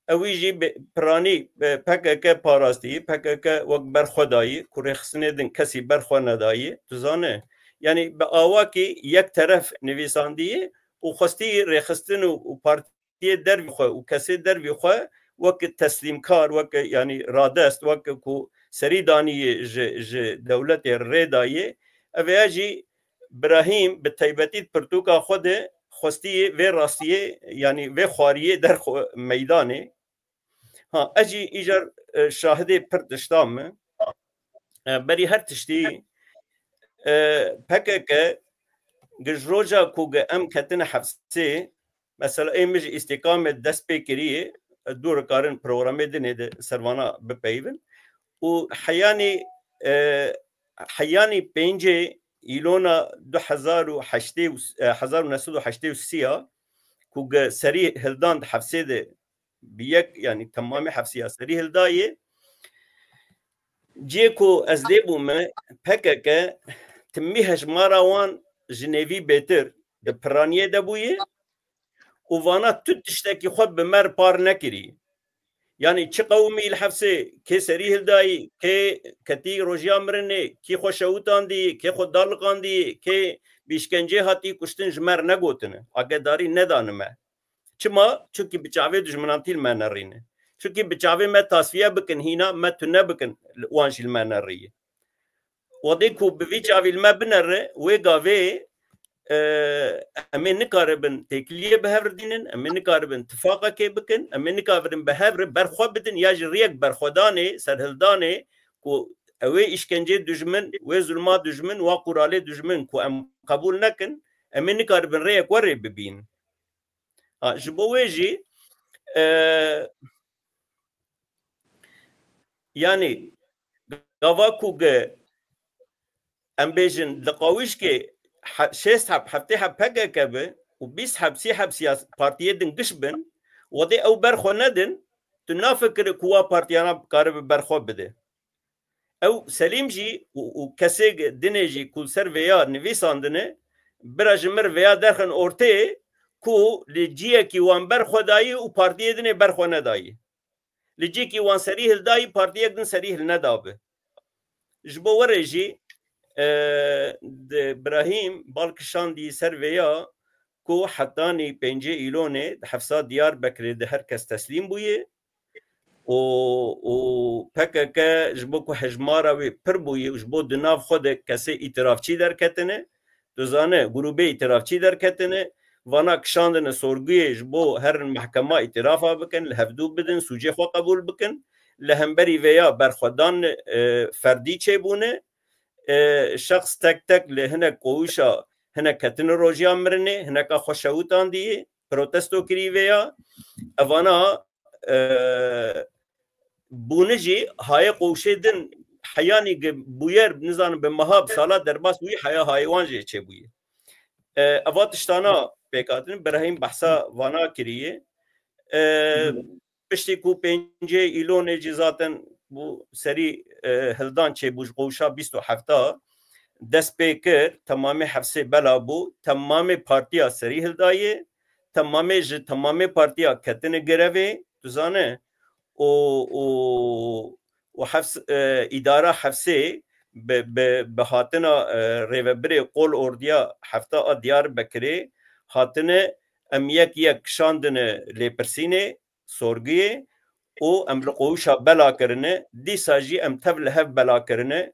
Ewî jî bi-, piranî, e, P K K parastî, P K K wek berxwe dayî, ku rêxistinê din kesî berxwe nedayî. Tu zane, Yanî bi awakî yek teref nivîsandiye û xwestî rêxistin û, û partiyê dervî xwe û kesê dervî xwe wek teslîmkar, wek, yanî radest, wek ku serî daniyê ji, ji dewletê rê dayê. Ev ya jî Birahîm bi taybetî di pirtûka xwe de xwestiyê vê rastiyê, yanî vê xwariyê derxwe meydanê. Ha, ez jî îcar, e, şahidê pir tişta me. E, berî her tiştî, e, P K K gi ji roja ku gi em ketine hefsê, mesela ê min ji îstîkamê dest pê kirî, e, dû rikarin programê dinê de servana bipeyivin. Û heyanî, e, heyanî pêncê îlona du hezar û heştê û, e, hezar û neh sed û heştê û sê ya ku gi serî hildan di hefsê de bi yek, yanî temamê hefsiya serî hildayê. Ciyê ku ez lê bûme, P K K timî hejmara wan ji nêvî bêtir di piraniyê de bûye û vana tu tiştekî xwe bi me re par nekirî. Yanî çi qewimî li hefsê, kê serî hildayî, kê ketî rojiya mirinê, kî xwe şewitandî, kê xwe daliqandî, kê bi îşkencê hatî kuştin ji me re negotine. Agedarî nedane me. Çima? Çunkî bi çavê dijminantî li me nerîne. Çunkî bi çavê me tasfiye bikin hîna, me tune bikin, wan jî li me nerîye. Wedê ku bi vî çavî li me binere, wê gavê, e, em ê nikaribin têkiliyê bi hev re dînin, em ê nikaribin tifaqekê bikin, em ê nikaribin bi hev re berxwe bidin ya jî riyek berxwedanê, serhildanê ku ew ê îşkencê dijmin, wê zulma dijmin, wa quralê dijmin ku em qebûl nekin, em ê nikaribin rêyek werê bibînin. Ha, ji bo wê jî, e, yanî gava ku ge em bêjin li qawîşkê he-, şêst heb, heftê heb P K K bi û bîst heb, sî heb siyas-, partiyê din giş bin, wedê ew berxwe nedin, tu nafikire ku wa partiyana karibe berxwe bide. Ew Selîm jî û, û kesê dinê jî ku ser vêya nivîsandine, bira ji mir vêya derxin ortê ku li ciyekî wan berxwe dayî û partiyê dinê berxwe nedayî. Li ciyekî wan serî hildayî, partiyek din serî hilnedabi. Ji bo werê jî, e, di Birahîm bal kişandî ser vêya ku hetanî pêncê Îlonê di hefsa Diyarbekirê de her kes teslîm bûye. û, û P K K ji bo ku hejmara wê pir bûye û ji bo di nav xwe de kesê îtirafçî derketine, tu zane, grûbê îtirafçî derketine, vana kişandine sorguyê ji bo herin mehkema îtirafa bikin, li hevdû bidin, sûcê xwe qebûl bikin. Li hemberî vêya berxwedan, e, ferdî çêbûne. E, şexs tek tek li hinek koğuşa hinek ketine rojiya mirinê, hineka xwe şewitandiyê, protesto kirî vêya. Evana, e, bûne jî hayê qowşê din heyanî gi bûyer, nizanim bi meha, bi sala derbas bûyî, heya hayê wan jê çêbûyî. E, eva tiştana pêk hatin, Birahîm behsa vana kiriye. E, Hı. Piştî ku pêncê Îlonê jî zaten bû serî, e, hildan çêbû ji qowşa bîst û hefta dest pê kir, temamê hefsê bela bû, temamê partiya serî hildayê, temamê ji temamê partiya ketine grevê, tu zane, û, û, û hefs-, e, îdara hefsê bi, bi, bi hatina, e, rêvebirê Qol Ordiya Hefta a Diyarbekirê hatine, em yek yek kişandine lêpirsînê, sorgiyê û em li qowişa bela kirine, dîsa jî em tev li hev bela kirine.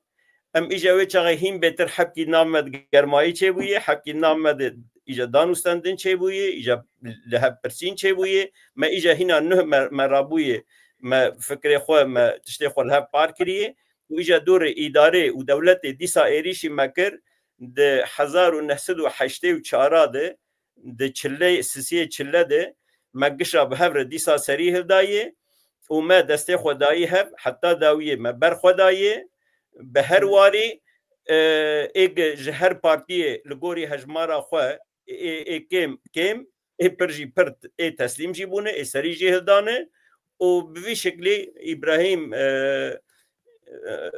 Em îja wê çaxê hîn bêtir hebkî nav me di germayî çêbûye, hebkî nav me di îja danûstendin çêbûye, îja li hev pirsîn çêbûye. Me îja hîna nuh me, me rabûye, me fikrê xwe, me tiştê xwe li hev par kiriye. Û îja dorê îdarê û dewletê dîsa êrîşî me kir, di hezar û neh sed û heştê û çar de, di çile, sisiyê çile de me gişa bi hev re dîsa serî hildayê û me destê xwe dayî hev, heta dawiyê me berxwe dayê. Bi her warî, e, êk ji her partiyê li gorî hejmara xwe ê, ê kêm kêm, ê pir jî pir, ê teslîm jî bûne, ê serî jî hildane û bi vî şeklî Îbrahîm, e, e,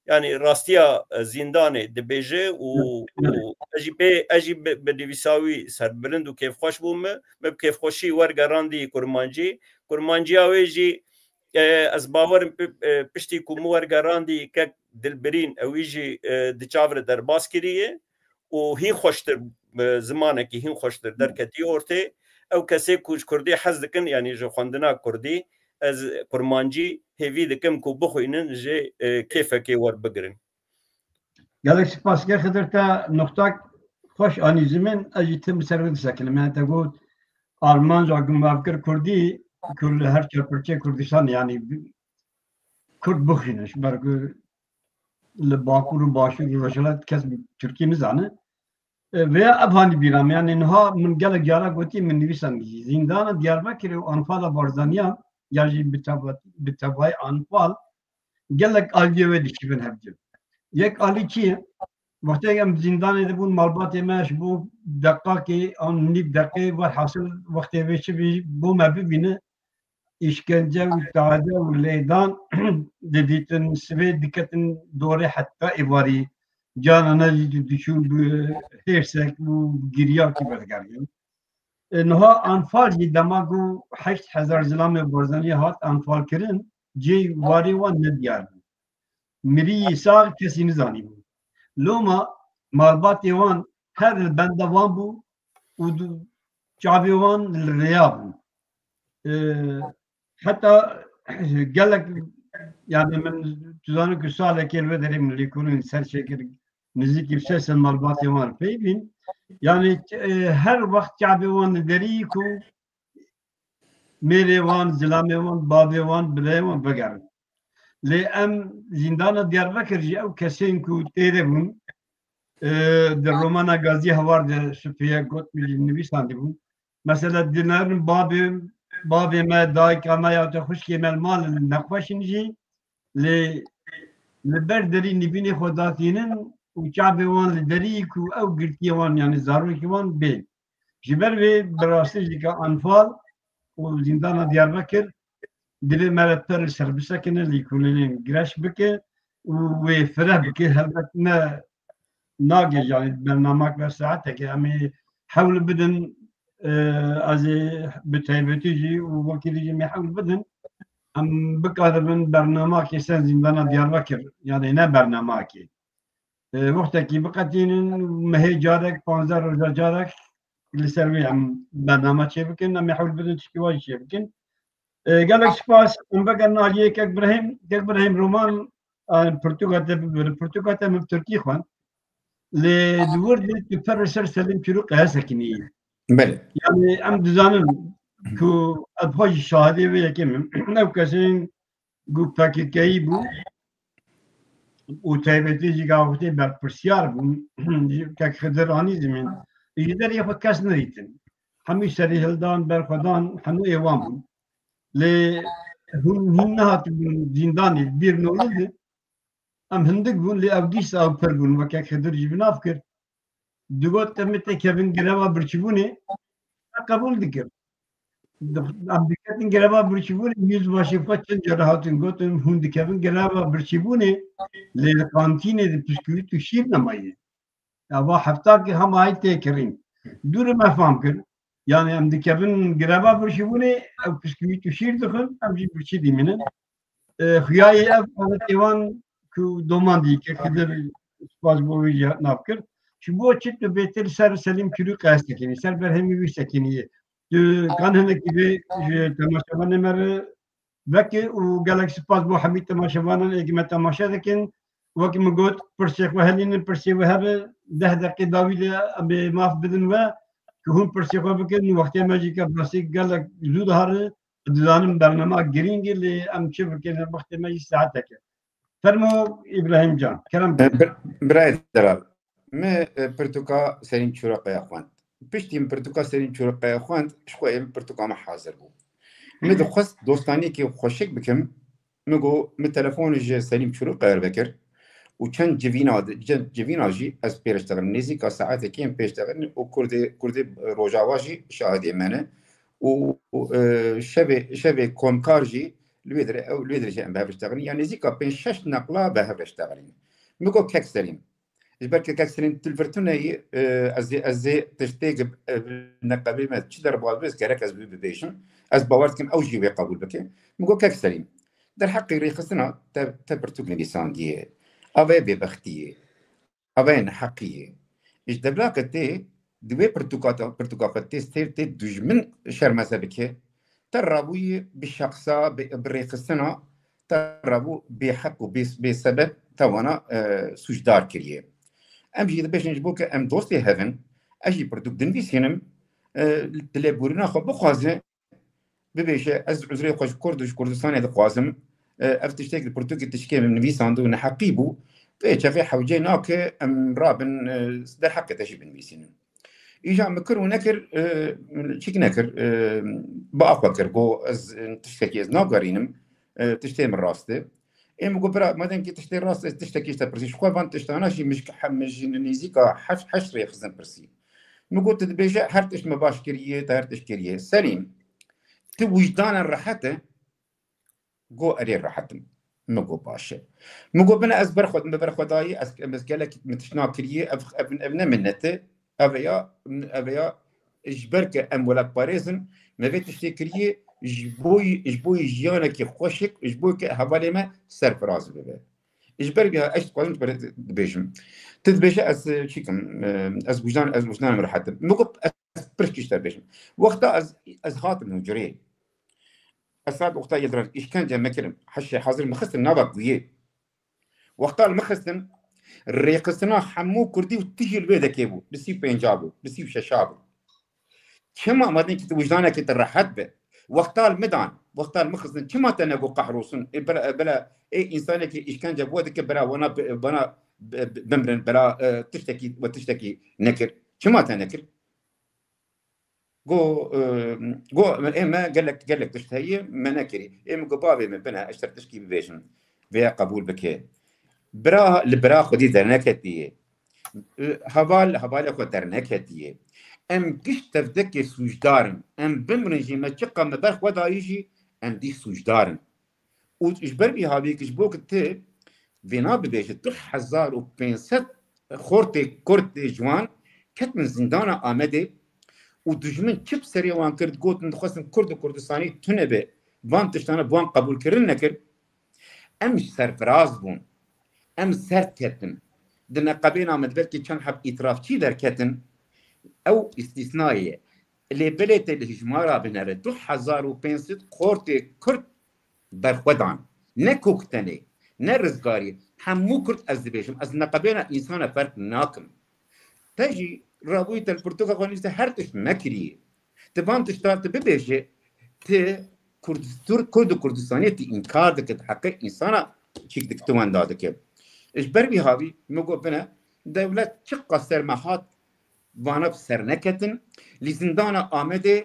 yanî rastiya, e, zîndanê dibêje û, û ez jî pê, ez jî bi, bi nivîsa wî serbilind û kêfxweş bûme. Me bi kêfxweşî wergerandî kurmancî. Kurmanciya wê jî, e, ez bawerim pi-, e, piştî ku min wergerandî kek Dilbirîn, ewî jî, e, di çav re derbas kiriye. û hîn xweştir, e, zimanekî hîn xweştir derketî ortê. Ew kesê ku ji kurdî hez dikin, yanî ji xwendina kurdî, ez kurmancî hêvî dikim ku bixwînin, jê, e, kêfekê werbigirin. Gelek spas ke Xidir, te noxtak xweş anî zimin, ez jî tim ser wê disekinim. Yani te got Armanca ku me kir kurdî, ku li her çar pirçeyê Kurdistan, yani kurd bixwînin, ji ber ku li Bakur û Başûr û Rojhilat kes Tirkî nizane. E, vêya ev hanî bîra min, yani niha min gelek cara gotî, min nivîsandî jî. Zîndana Diyarbekirê û Anfala Barzaniyan, ya jî bi teva-, bi tevayî Anfal, gelek aliyê wê dikişîbin hevdî. Yek alî çi ye? Wextê em zîndanê de bûn, malbatê me ji bo deqakê an nîv deqê, werhasil wextê vê çi bî, bo me bibîne, îşkence û tade û lêdan didîtin, sibê diketin dorê heta êvarî. Carana jî di-, diçûn bi hêrsek û giryakî vedigertin. E, niha Anfal jî dema ku heşt hezar zilamê Barzanî hat Anfal kirin, cihê warê wan nediyar bû. Mirî, sax kesî nizanîbû. Loma malbatê wan her li benda wan bû û du-, çavê wan li rêya bûn. E, heta gelek, yani min, tu zanî ku salekê li vê derê min lêkolîn ser çêkir, nizîkî bi sê sed malbatê wan pey bîn. Yani, e, her wext çavê wan li derî ku mêrê wan, zilamê wan, bavê wan, birayê wan vegerin. Lê em zîndana Diyarbekir jî ew kesên ku tê de bûn, e, di romana Gazî Hewar de Sufîye got, min jî nivîsandî bûn. Mesela dinarin bavê, bavê me, dayika me ya te xwişkê me li mal in, nexweş in jî, lê li ber derî nivînê xwe datînin û çavê wan li derî ku ew girtiyê wan, yani zarokê wan bê. Ji ber vê bi rastî jî ke Anfal û zîndana Diyarbekir divê me re per li ser bisekine, lêkolînên gireş bike û wê fireh bike. Helbet ne nagê, yani bernamak ve saeteke em ê hewl bidin, e, ez ê bi taybetî jî û wekî dî jî em ê hewl bidin em bikaribin bernamakê ser zîndana Diyarbekir, yani ne bernamakê. E, wextekî biqetînin, mehê carek, panzdeh roja carek li ser wê em bername çêbikin, em ê hewl bidin tişkî wa jî çêbikin. E, gelek spas, em vegerin aliyê Kek Birahîm. Kek Birahîm, roman, e, pirtûka te, pirtûka te min bi tirkî xwend. Lê di wir de tu per li ser Selîm Çirû qeya sekinî. Belê. Yani em dizanin ku ez xwe jî şahidê vê yekê me. Ew kesên ku P K K'yî bû û taybetî jî gavitê berpirsiyar bûn, Kek Xidir anî zimên, ji derê xwe kes nedîtin. Hemû serî hildan, berxwedan, hemû êwan bûn. Lê hûn, hûn nehatibûn zîndanê, bîr nolin de. Em hindik bûn, lê ew dîsa ew pir bûn, weke Xidir jî bi nav kir. Digot, em ê têkevin greva birçîbûnê, me qebûl dikir. Di-, em diketin greva birçîbûnê, yüzbaşê xwe çend care hatin gotin, hûn dikevin greva birçîbûnê, lê li kantînê de biskûvît û şîr nemaye. Eva heftakê hema hay tê kirîn. Dû re me fam kir. Yani em dikevin greva birçîbûnê, ew biskûvît û şîr dixwin, em jî birçî dimînin. E, xuyayê ev xaletê wan ku doman dî ke Xidir, spas bo wî jî nav kir. Ji bo çi tu bêtir ser Selîm Çirû qeya sekinî, ser berhemî wî sekinî. Tu kan hinekî vê ji temaşevanê me re veke û gelek spas bo hemî temaşevanan ê ki me temaşe dikin. Wekî min got, pirsê xwe helînin, pirsê we hebe, deh deqê dawî de em ê maf bidin we, ku hûn pirsê xwe bikin, wextê me jî ke bi rastî gelek zû dihare, dizanim bernama girîng e, lê em çi bikin, wextê me jî saetek e. Fermo Îbrahîm can, kerem E, bir, birayê delal, me, e, pirtûka Selîm Çîroqeya xwend. Piştî min pirtûka Selîm Çîroqeya xwend, ji xwe ê min pirtûka min hazir bû. Min dixwest dostaniyekê xweşik bikim, min got, min telefonê ji Selîm Çîroqeya re vekir û çend civîna, çend civîna jî ez pê re ştexilîm. Nêzîka saetekê em pê ştexilîn û kurdê, kurdê Rojava jî şahidê me ne. Û, û, e, şevê, şevê komkar jî li wê derê, ew li wê derê jî em bi hev ştexilîn. Ya nêzîka pênc şeş neqla bi hev ştexilîn. Min got, Kek Selîm, ji ber ke Kek Selîm tu li vir tune yî, e, ez ê, ez ê tiştê, e, neqebê me çi derbas be, gerek ez bi wî bibêjim. Ez bawer dikim ew jî wê qebûl bike. Min got, Kek Selîm, derheqê rêxistina te, te pirtûk nivîsandiye. Ava ye bêbextî ye. Ava ye neheqî ye. Ji devla ke tê, di wê pirtûka te, pirtûka xwe tê stêr tê dijmin şermeze bike, te rabûyî bi şexsa, bi, bi rêxistina, te rabû bêheq û bê, bêsebeb te wana, e, sûcdar kiriye. Em jî dibêjin ji bo ke em dostê hev in, ez jî pirtûk dinivîsînim, e, dilêbûrîna xwe bixwaze, bibêje, ez uzrê xwe ji Kurd û ji Kurdistanê dixwazim. E, ev tiştek li pirtûkê tişkê min nivîsand û neheqî bû. Vê çaxê hewcê nake em rabin, e, derheqê te jî binivîsînin. Îja min kir û nekir, e, çik nekir, e, bi axwe kir. Got, ez, e, tiştekî ez nagerînim, e, tiştê min rast e. Ê min got, bira, madem ki tiştê rast e, tiştekî ji te pirsî. Ji xwe van tiştana jî min ji, min ji nêzîka heft, heşt rêxistin pirsî. Min got, tu dibêje her tişt me baş kiriye, te her tişt kiriye. Selîm, tu wijdanen rehet e? Got, erê rehet im. Min got, baş e. Min got, bine ez ber xwe, min ber xwe dayî, ez, ez gelek min tişt nakiriye, ev, ev, ev ne minnet e. Ev ya, ev ya, ji ber ke em welatparêz in, me vê tiştê kiriye, ji bo, ji bo jiyanekî xweşik, ji bo ke hevalê me serfiraz bibe. Ji ber vî ez dixwazim tu dibêjim. Tu dibêje ez, e, çi kim, e, ez wijdan, ez wijdanim rehet im. Min got ez pirsgî ji te bêjim. Wexta ez, ez hatim hucreyê. Ez saet wexta yê diran îşkence me kirin. Heşê hazir min xistin nava guyê. Wexta li min xistin, rêxistina hemû kurdî û tijî li wê dekê bû. Li sî û pênca bû, li sî û şeşa bû. Çima madem ki tu wijdanekî te rehet be? Wexta li min dan, wexta li min xistin, çima te negot qehrosin? Ê bela, bela, ê însanekî îşkence bo dike, bela wana bi-, bana bi-, bi-, bimrin, bela, e, tiştekî, we tiştekî nekir. Çima te nekir? Go, e, go, ê me gelek, gelek tişt heye, me nekirî. Ê min go bavê min bine, ez ter tişkî bibêjim. Vêya qebûl bike. Bira, li bira xwedî derneketiye. E, heval, hevalê xwe derneketiye. Em giş tevdekê sûcdar in. Em bimrin jî, me çiqa me ber xwe dayî jî, em dî sûcdar in. Û ji ber vî havî ki ji bo ki ti vêna bibêje, du hezar û pênc sed xortê Kurd ê ciwan ketin zindana Amedê û dijmin çi bi serê wan kir, digotin dixwestin Kurd û Kurdistanî tune be, van tiştane bi wan qebûlkirin nekir. Em ji serfiraz bûn. Em ser ketin. Di neqebêna me de belkî çend heb îtirafçî derketin. Ew îstîsnayê ye. Lê belê te li hijmara binere, du hezar û pênc sed xortê Kurd berxwe dan. Ne kok tenê, ne rizgarî. Hemû Kurd ez dibêjim. Ez neqebêna însana ferq nakim. Te jî rabûyî te li pirtûka xwe nivîse her tişt me kiriye. Ti van tiştan ti bibêje, ti Kurd-, Kurd û Kurdistaniyê ti înkar dike, di heqê însana çîk dike, ti wenda dike. Ji ber vî havî min got bine, dewlet çiqas ser me hat, vana bi ser neketin. Li zindana Amedê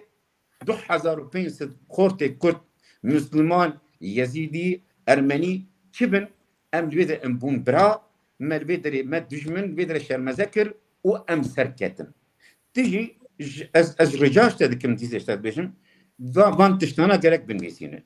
du hezar û pênc sed xortê Kurd, Misliman, Yezîdî, Ermenî çi bin, em li wê de em bûn bira, me li vê derê me dijmin, li vê derê şermeze kir û em ser ketin. Ti jî, j-, ez, ez rica ji te dikim, dîsê ji te dibêjim, va-, van tiştana gerek binivîsîne.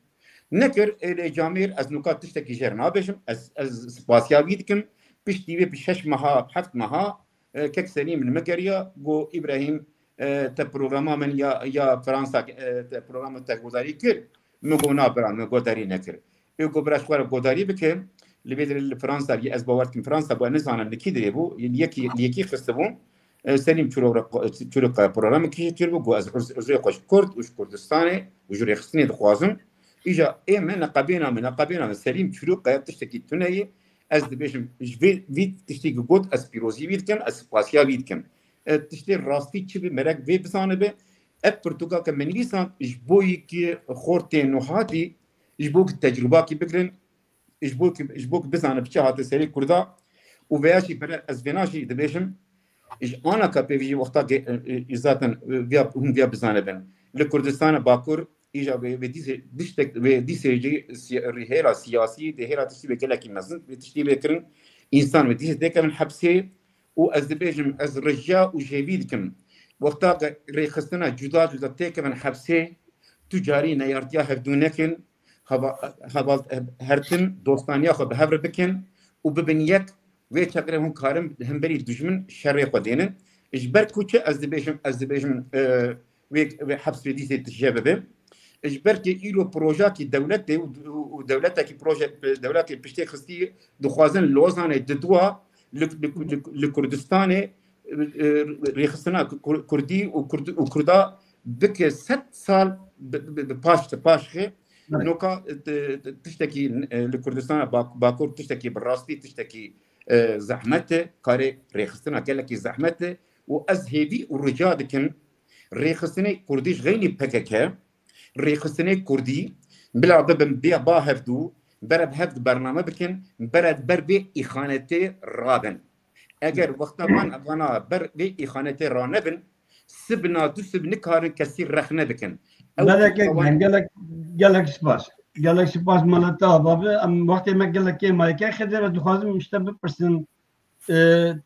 Nekir, ê lê camêr, ez nuka tiştekî jêr nabêjim, ez, ez spasiya wî dikim, piştî vê bi şeş meha, heft meha, e, kek Selîm li min geriya, got, Îbrahîm, e, te programa min ya, ya Fransa, e, te programa te guhdarî kir? Min got, na bira, min guhdarî nekir. Ê got, bira, ji xwe re guhdarî bike. Li vê derê li Fransa, yê ez bawer dikim Fransa bû, ez nizanim li kî derê bû, li yekî, li yekî xistibû. E, Selîm Çulok re, Çulok re programekî jî kir bû, got, ez uz-, uzrê xwe ji Kurd û ji Kurdistanê û ji rêxistinê dixwazim. Îja ê me neqebêna min, neqebêna min Selîm Çulok e, tiştekî tune ye. Ez dibêjim, ji vê, vî tiştî ku got, ez pîrozî wî dikim, ez spasiya wî dikim. E, tiştê rastî çi bi, merek vê bizanibe. Ev pirtûka ke min nivîsand, ji bo yekî xortê nuhatî, ji bo ki tecrubakî bigirin, ji bo ki, ji bo ki bizanibe çi hate serê Kurda. Û veya jî bere ez vêna jî dibêjim, ji ana ka pê vî jî wexta ge-, e, e, zaten, e, viya, hûn viya bizanibin. Li Kurdistana Bakur, îja vê, vê dîsê, diştek, vê dîsê jî siya-, rî-, hêla siyasî, dê hêla tiştî vê gelekî mezin, vê tiştî vê kirin, însan vê dîsê têkevin hepsê û ez dibêjim, ez rica û jêvî dikim. Wexta ke rêxistina cuda cuda têkevin hepsê, tu carî neyartiya hevdû nekin, heva-, heval-, hertin, dostaniya xwe bi hev re bikin û bibin yek, wê çaxê hûn karin hemberî dijmin şerê xwe dênin. Ji ber ku çi ez dibêjim, ez dibêjim, e, wê, wê heps wê dîsê tije bibe. Ji ber ku îro projeyekî dewletê û, û, û dewletekî proje, dewletê piştê xistî dixwazin Lozanê didwa li, li, li, li Kurdistanê e, rêxistina Kur-, Kurdî û Kurd-, û Kurda bike sed sal bi, bi, bi paş, paşxê. Evet. Noka, e, t-, t-, tiştekî, e, li Kurdistana Bak-, Bakur tiştekî bi rastî tiştekî, e, zehmet e, karê rêxistina gelekî zehmet e û ez hêvî û rica dikim rêxistinê Kurdî ji xeynî P K K, rêxistinê Kurdî bila bibin bê ba hevdû, bere bi hev bername bikin, bere ber vê îxanetê rabin. Eger wexta van vana ber vê îxanetê ranebin, sibna du sib nikarin kesî rexne bikin. Ew Beleke wan- gelek, gelek spas. Gelek spas maleta babi. Em wextê me gelek kêm mayke Xizir, ez dixwazim işte bipirsin. E,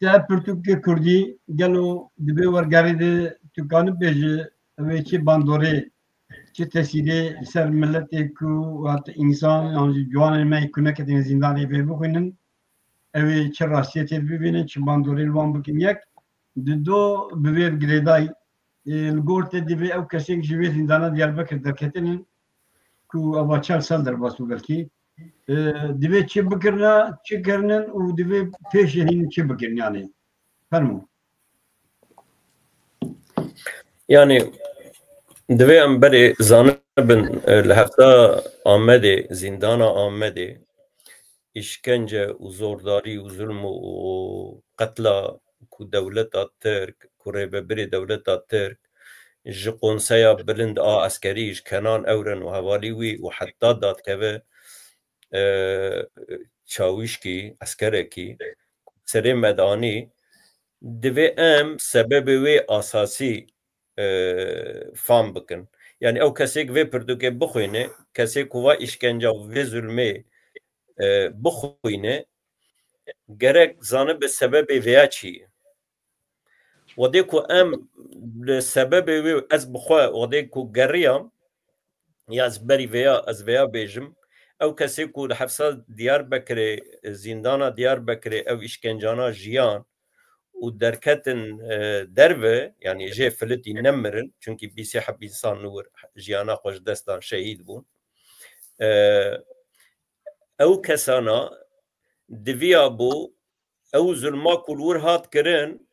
te pirtûkê Kurdî gelo di vê wergerê de tu kanî bêjî, ew ê çi bandorê, çi tesîrê li ser miletê ku hat însan yan jî ciwanên me ku neketine zîndanê vê bixwînin, ew ê çi rastiyê tê bibînin, çi bandorê li wan bikin yek. Di do bi vê girêdayî, e, li gor te divê ew kesên ji vê zîndana Diyarbekir derketinin ku ava çar sal derbas bû belkî. E, divê çi bikirina, çi kirinin û divê pêşê hîn çi bikin yani. Fermo. Yani divê em berê zanibin, e, li hefta Amedê, zîndana Amedê, îşkence û zordarî û zulm û, û qetla ku dewleta Tirk, ku rêvebirê dewleta Tirk ji Konseya Bilind a Eskerî, ji Kenan Ewren û hevalî wî û heta dadkeve, e, çawîşkî, eskerekî serê me danî, divê em sebebê wê asasî, e, fam bikin. Yani ew kesê ku vê pirtûkê bixwîne, kesê ku va îşkenca û vê zulmê, e, bixwîne, gerek zanibe sebebê vêya çi ye. Wedê ku em li sebebê wê, ez bi xwe wedê ku geriyam, ya ez berî vêya, ez vêya bêjim, ew kesê ku li hefsa Diyarbekirê, zîndana Diyarbekirê ew îşkencana jiyan û derketin, e, derve, yani jê filitî nemirin, çunkî bîsê heb însan li wir jiyana xwe ji dest dan, şehîd bûn. E, ew kesana diviya bû ew zulma ku li wir hat kirin,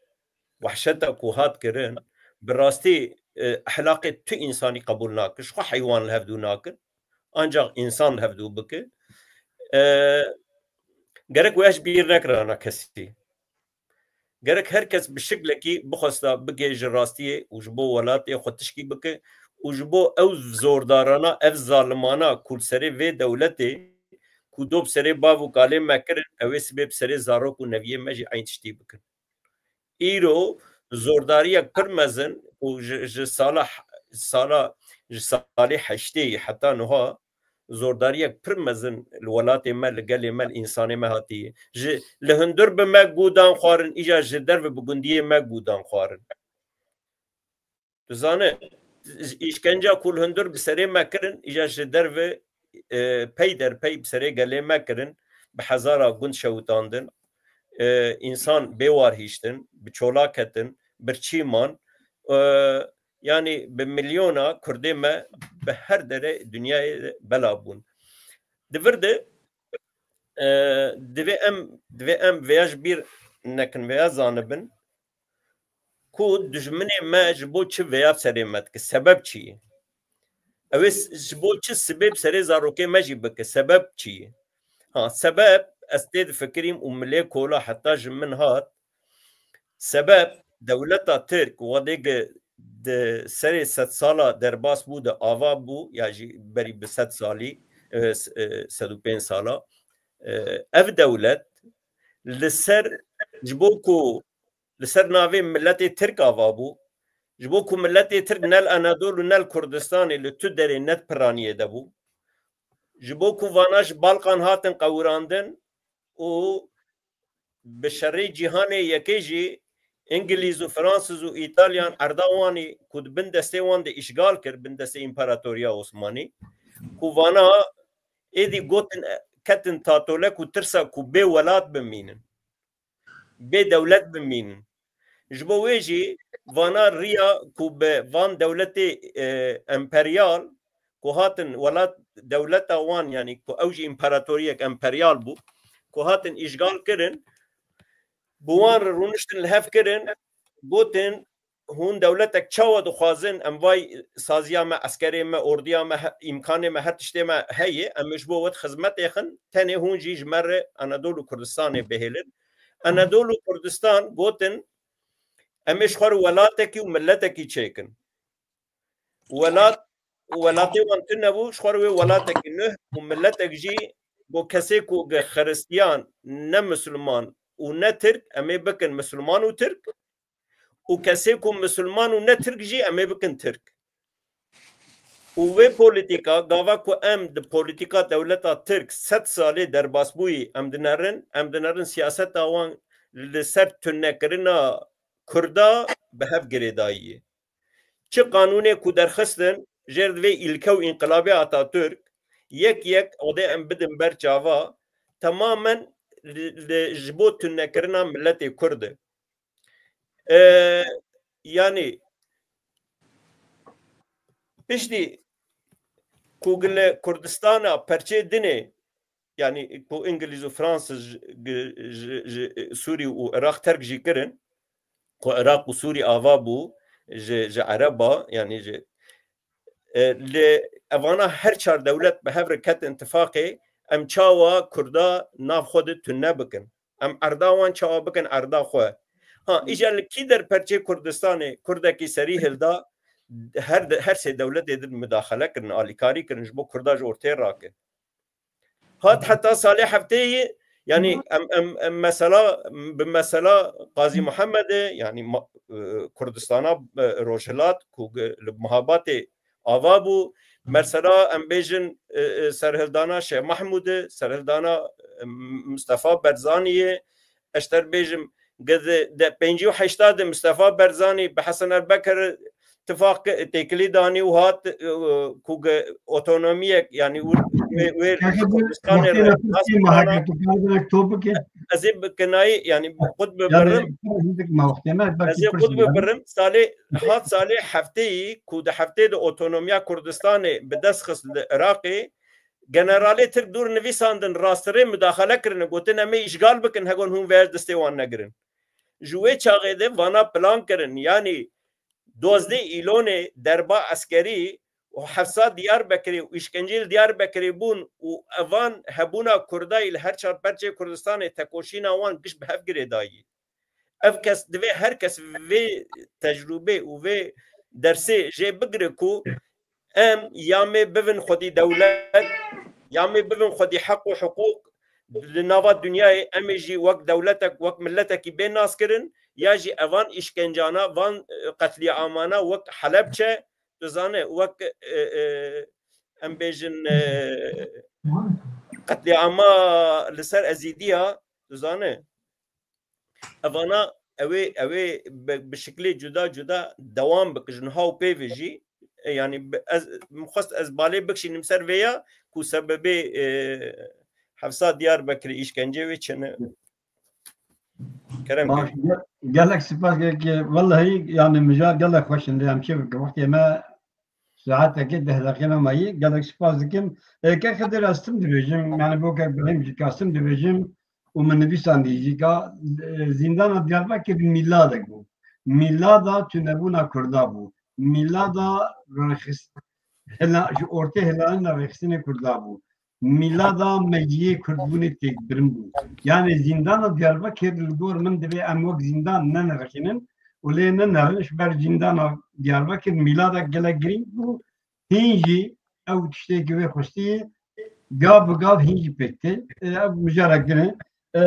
wehşeta ku hat kirin, bi rastî, e, ehlaqê tu însanî qebûl nakin, ji xwe heywan li hevdû nakin, ancaq însan li hevdû bike. E, gerek wê ji bîr nekirana kesî. Gerek her kes bi şiklekî bixwesta bigê ji rastiyê û ji bo welatê xwe tişkî bike û ji bo ew zordarana, ev zalimana ku li serê vê dewletê ku do bi serê bav û kalê me kirin, ew ê sibê bi serê zarok û neviyê me jî eyn tiştî bikin. Îro zordariyek pir mezin û ji, ji sala, sala, ji salê heştê heta niha zordariyek pir mezin li welatê me, li gelê me, li însanê me hatiye. Ji, li hundir bi me gudan xwarin, îja ji derve bi gundiyê me gudan xwarin. Tu zane, îşkenca ku li hundir bi serê me kirin, îja ji derve, e, pey der pey bi serê gelê me kirin, bi hezara gund şewitandin, e, însan bêwar hiştin, bi çola ketin, birçî man, e, yani bi milyona Kurdê me bi her derê dinyayê de bela bûn. Di vir de, e, divê em, divê em vêya ji bîr nekin, vêya zanibin ku dijminê me ji bo çi vêya serê me dike, sebeb çi ye? Ew ê s-, ji bo çi sibê bi serê zarokê me jî bike, sebeb çi ye? Ha, sebeb, ez tê difikirîm û min lê kola heta ji min hat, sebeb dewleta Tirk wedê gi di serê sedsala derbas bû, di ava bû, ya jî berî bi sed salî, e, s-, e, sed û pênc sala, e, ev dewlet li ser, ji bo ku li ser navê miletê Tirk ava bû, ji bo ku miletê Tirk ne li Anadol û ne li Kurdistanê, li tu derê ne di piraniyê de bû. Ji bo ku vana ji Balkan hatin qewirandin û bi şerê cîhanê yekê jî Îngilîz û Fransîz û Îtalyan erda wanî ku di bin destê wan de îşgal kir, bin destê Împaratoriya Osmanî, ku vana êdî gotin, ketin tatole ku tirsa ku bê welat bimînin, bê dewlet bimînin. Ji bo wê jî vana riya ku bi van dewletê, e, emperyal ku hatin welat, dewleta wan, yanî ku ew jî împaratoriyek emperyal bû, ku hatin îşgal kirin, bi wan re rûniştin li hev kirin, gotin, hûn dewletek çawa dixwazin, em vay saziya me, eskerê me, ordiya me, he-, îmkanê me, her tiştê me heye, em ê ji bo we xizmetê xin, tenê hûn jî ji me re Anadolu Kurdistanê bihêlin. Anadolu Kurdistan gotin, em ê ji xwe re welatekî û miletekî çêkin. Welat, welatê wan tune bû, ji xwe re wê welatekî nuh û miletek jî bo kesê ku ge xiristiyan, ne misilman û ne tirk, em ê bikin misilman û tirk, û kesê ku misilman û ne tirk jî em ê bikin tirk. Û vê polîtîka, gava ku em di polîtîka dewleta tirk sed salê derbasbûyî, em dinerin, em dinerin siyaseta wan li ser tunekirina Kurda bi hev girêdayî ye. Çi qanûnê ku derxistin, jêr divê îlke û înqilabê Atatürk, yek yek odê em bidin ber çava, temamen li, li, ji bo tunekirina miletê Kurd e. E, yanî, piştî ku gile Kurdistana perçê dinê, yanî ku Îngilîz û Fransız ji, ji, ji, ji Sûrî û Iraq terk jî kirin, ku Iraq û Sûrî ava bû ji, ji Ereba, yanî ji, e, lê evana her çar dewlet bi hev re ketin tifaqê, em çawa Kurda nav xwe de tune bikin? Em erda wan çawa bikin erda xwe? Ha, îja li kî der perçê Kurdistanê Kurdekî serî hilda, her de, her sê dewletê din mudaxele kirin, alîkarî kirin, ji bo Kurda ji ortê rakin. Hat heta salê hefteyê, yanî em, em, em mesela, bi mesela Qazî Muhammed e, yanî ma-, e, Kurdistana, e, Rojhilat ku ge-, li muhabatê ava bû. Mesela em bêjin, e, e, serhildana Şêx Mehmûd e, serhildana, e, Mustafa Berzanî ye. Ez ter bêjim, ge-, de, de pêncî û heşta de Mustafa Berzanî bi Hesen Erbekir tifaq ke-, têkilî danî û hat, e, ku ge-, otonomiyek, yanî wê, wê, wê Kurdistanê re nas bikana. Ez ê bi kinayî, yanî bi xwe bibirim. Ez ê xwe bibirim. Salê, hat salê hefteyî ku di heftê de otonomiya Kurdistanê bi dest xist li Iraqê, generalê Tirk dûr nivîsandin, rastirê mudaxele kirine, gotin em ê îşgal bikin, hegon hûn vê destê wan negirin. Ji wê çaxê de vana plan kirin, yanî dozdeh Îlonê derba eskerî û hefsa Diyarbekirê û îşkenceyê li Diyarbekirê bûn û evan hebûna Kurdayî li her çar perçê Kurdistanê tekoşîna wan giş bi hev girêdayî. Ev kes divê her kes vê tecrûbê û vê dersê jê bigire ku em ya mê bivin xwedî dewlet, ya mê bivin xwedî heq û hiqûq li nava dinyayê, em ê jî wek dewletek, wek miletekî bê naskirin, ya jî evan îşkencana, van, e, qetlîamana wek Helebçe, tu zane, wek, e, e, em bêjin, e, qetlîama li ser Ezîdiya, tu zane. Evana ew ê, ew ê bi, bi şiklê cuda cuda dewam bike ji niha û pê ve jî. E, yanî bi, ez, min xwest ez balê bikişînim ser vê ya ku sebebê, e, hefsa Diyarbekirê îşkencê wê çi ne. Kerem Baş, kir. Ge-, gelek spas, gelek, wellahî, yanî mijar gelek xweş in, lê em çê bikin. Wextê me saetekê deh deqê me mayî, gelek spas dikim. E, Kek Xidir, ez tim dibêjim, yanî bo Kek Birahîm jî ka tim dibêjim û min nivîsandî jî ka, e, zîndana Diyarbekir mîladek bû. Mîlada tunebûna Kurda bû. Mîlada rêxist-, hela-, ji ortê hilalina rêxistinê Kurda bû. Mîlada meciyê Kurdbûnê têkbirin bû. Yanî zîndana Diyarbekir li gor min divê em wek zîndan nenirxînin û lê nenerin, ji ber zîndana Diyarbekir mîlada gelek girîng bû. Hîn jî ew tiştekî wê xwestî ye, gav bi gav hîn jî pêk tê. E, ev mijarek din e. E,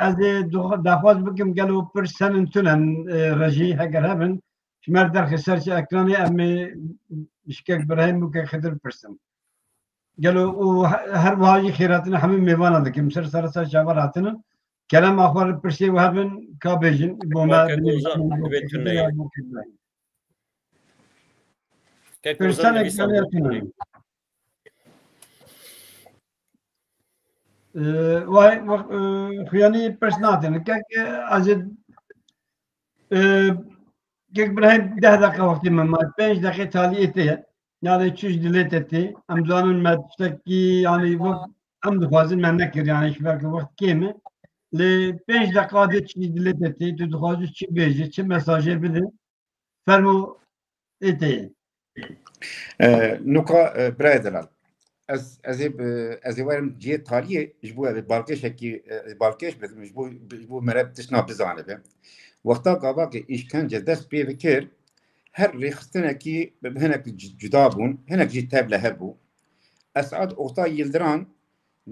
ez ê daxwaz bikim gelo pirs senin tunen, e, rejî heger hebin, ji me derxê ser çi ekranê em ê ji Kek Birahîm û Kek Xidir pirsin. Gelo û he-, her wiha jî xêratina hemî mêvana dikim. Ser sere ser çavar hatinin. Kerema xwe li pirsê we hebin, ka bêjin, bo me Kek Ozan, divê tune ye. Kek Ozan, pirsanek nivîsandin. Ee, vay, vak-, e, xuyanî pirs natin. Kek, e, ez ê, e, Kek Birahîm deh deqa wextê min ma, pênc deqê taliyê te ye. Yanî çi ji dilê te tê. Em zanin me tiştekî, yanî wek em dixwazin me nekir, yanî ji ber ku wext kêm e. Lê pênc deqa dê çi dilê te tê, tu dixwazî çi bêjî, çi mesajê bidî? Fermo, ê te ye. E, Nuka, e, birayê delal. Ez, ez ê bi, ez ê werim cihê taliyê ji bo ev balkêşekî, e, balkêş bidim, ji bo, ji bo mere tiştna bizanibe. Wexta gava ke îşkence dest pê bikir, her rêxistinekî hinek cu-, cuda bûn, hinek jî tev li hev bû. Esad Oktay Yildiran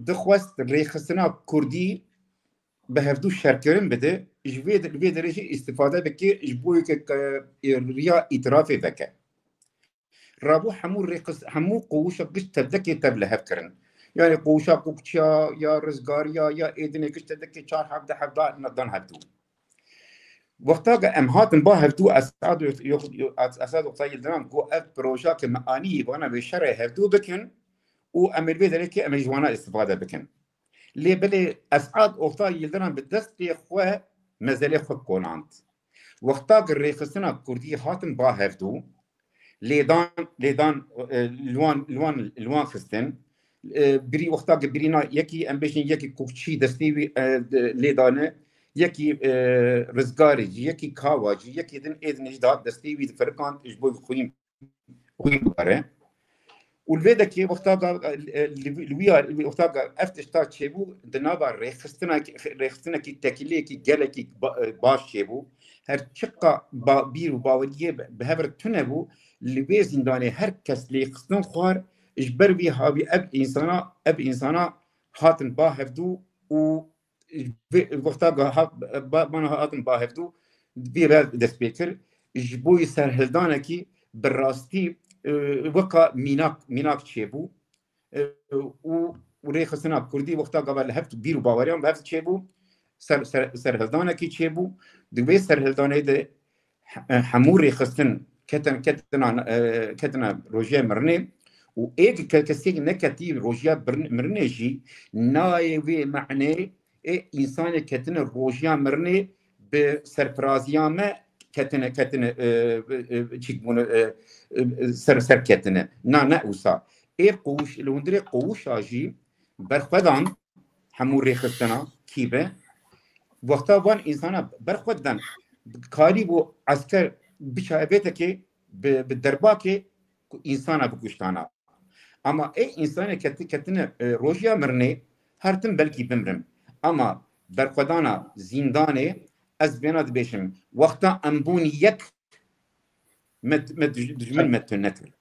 dixwest rêxistina kurdî bi hevdû şerkirin bide, ji vê, vê derê jî îstîfade bike, ji bo ke, ke riya îtirafê veke. Rabû hemû rêxis-, hemû qowişa giş tevdekê tev li hev kirin. Yani qowişa Qûkçiya, ya Rizgariya, ya Êdinê giş tevdekê çar hevde hevda dan hevdû. Wexta ke em hatin ba hevdû, Esad, Esad Oktay Yildiran got ev proja ke me anî vana vê şerê hevdû bikin û em ê li vê derê ke em ê ji wana îstîfade bikin. Lê belê Esad Oktay Yildiran bi destê xwe mezelê xwe konand. Wexta ki rêxistina kurdî hatin ba hevdû, lêdan, lêdan, e, li wan, li wan, li wan xistin, e, birî wexta ki birîna yekî, em bêjin yekî Qûkçî destê wî, e, de, lê dane, yekî, e, Rizgarê jî, yekî Kawa jî, yekî din ê din jî dihat destê wî diferikand ji bo xwîn, xwîn bibere. Û li vê dekê wexta ga, e, li, li wî ya, wexta ga ev tişta çêbû, di nava rêxistina, rêxistinekî tekiliyekî gelekî ba-, e, baş çêbû. Her çiqa ba-, bîr û baweriyê bi, bi hev re tune bû, li vê zîndanê her kes lêxistin xwar, ji ber vî havî ev însana, ev însana hatin ba hevdû û vê, wexta ga hat, ba-, bana hatin ba hevdû, vê re dest pê kir. Ji bo yî serhildanekî bi rastî, e, weka mînak, mînak çêbû. E, û, û rêxistina kurdî wexta gava li hev bîr û baweriyan bi hev çêbû, ser, ser, serhildanekî çêbû. Di vê serhildanê de he-, hemû rêxistin ketin, ketina, e, ketina rojiya mirinê û ê ke-, kesê neketî rojiya birn-, mirinê jî nayê wê me'nê ê însanê ketine rojiya mirinê bi serfiraziya me ketine, ketine, e, e, çîk bûne, e, e, ser, ser ketine. Na, ne wisa. Ê qowûş, li hundirê qowûşa jî berxwedan hemû rêxistina kî be. Wexta van însana berxwe dan, karî bû esker biçavêtekê bi, bi derbakê ku însana bikuştana. Ama ê însanê keti-, ketine, e, rojiya mirinê, her tim belkî bimrim. Ama berxwedana zîndanê, ez vêna dibêjim, wexta em bûn yek, me, me duj-, dijmin me tune kir.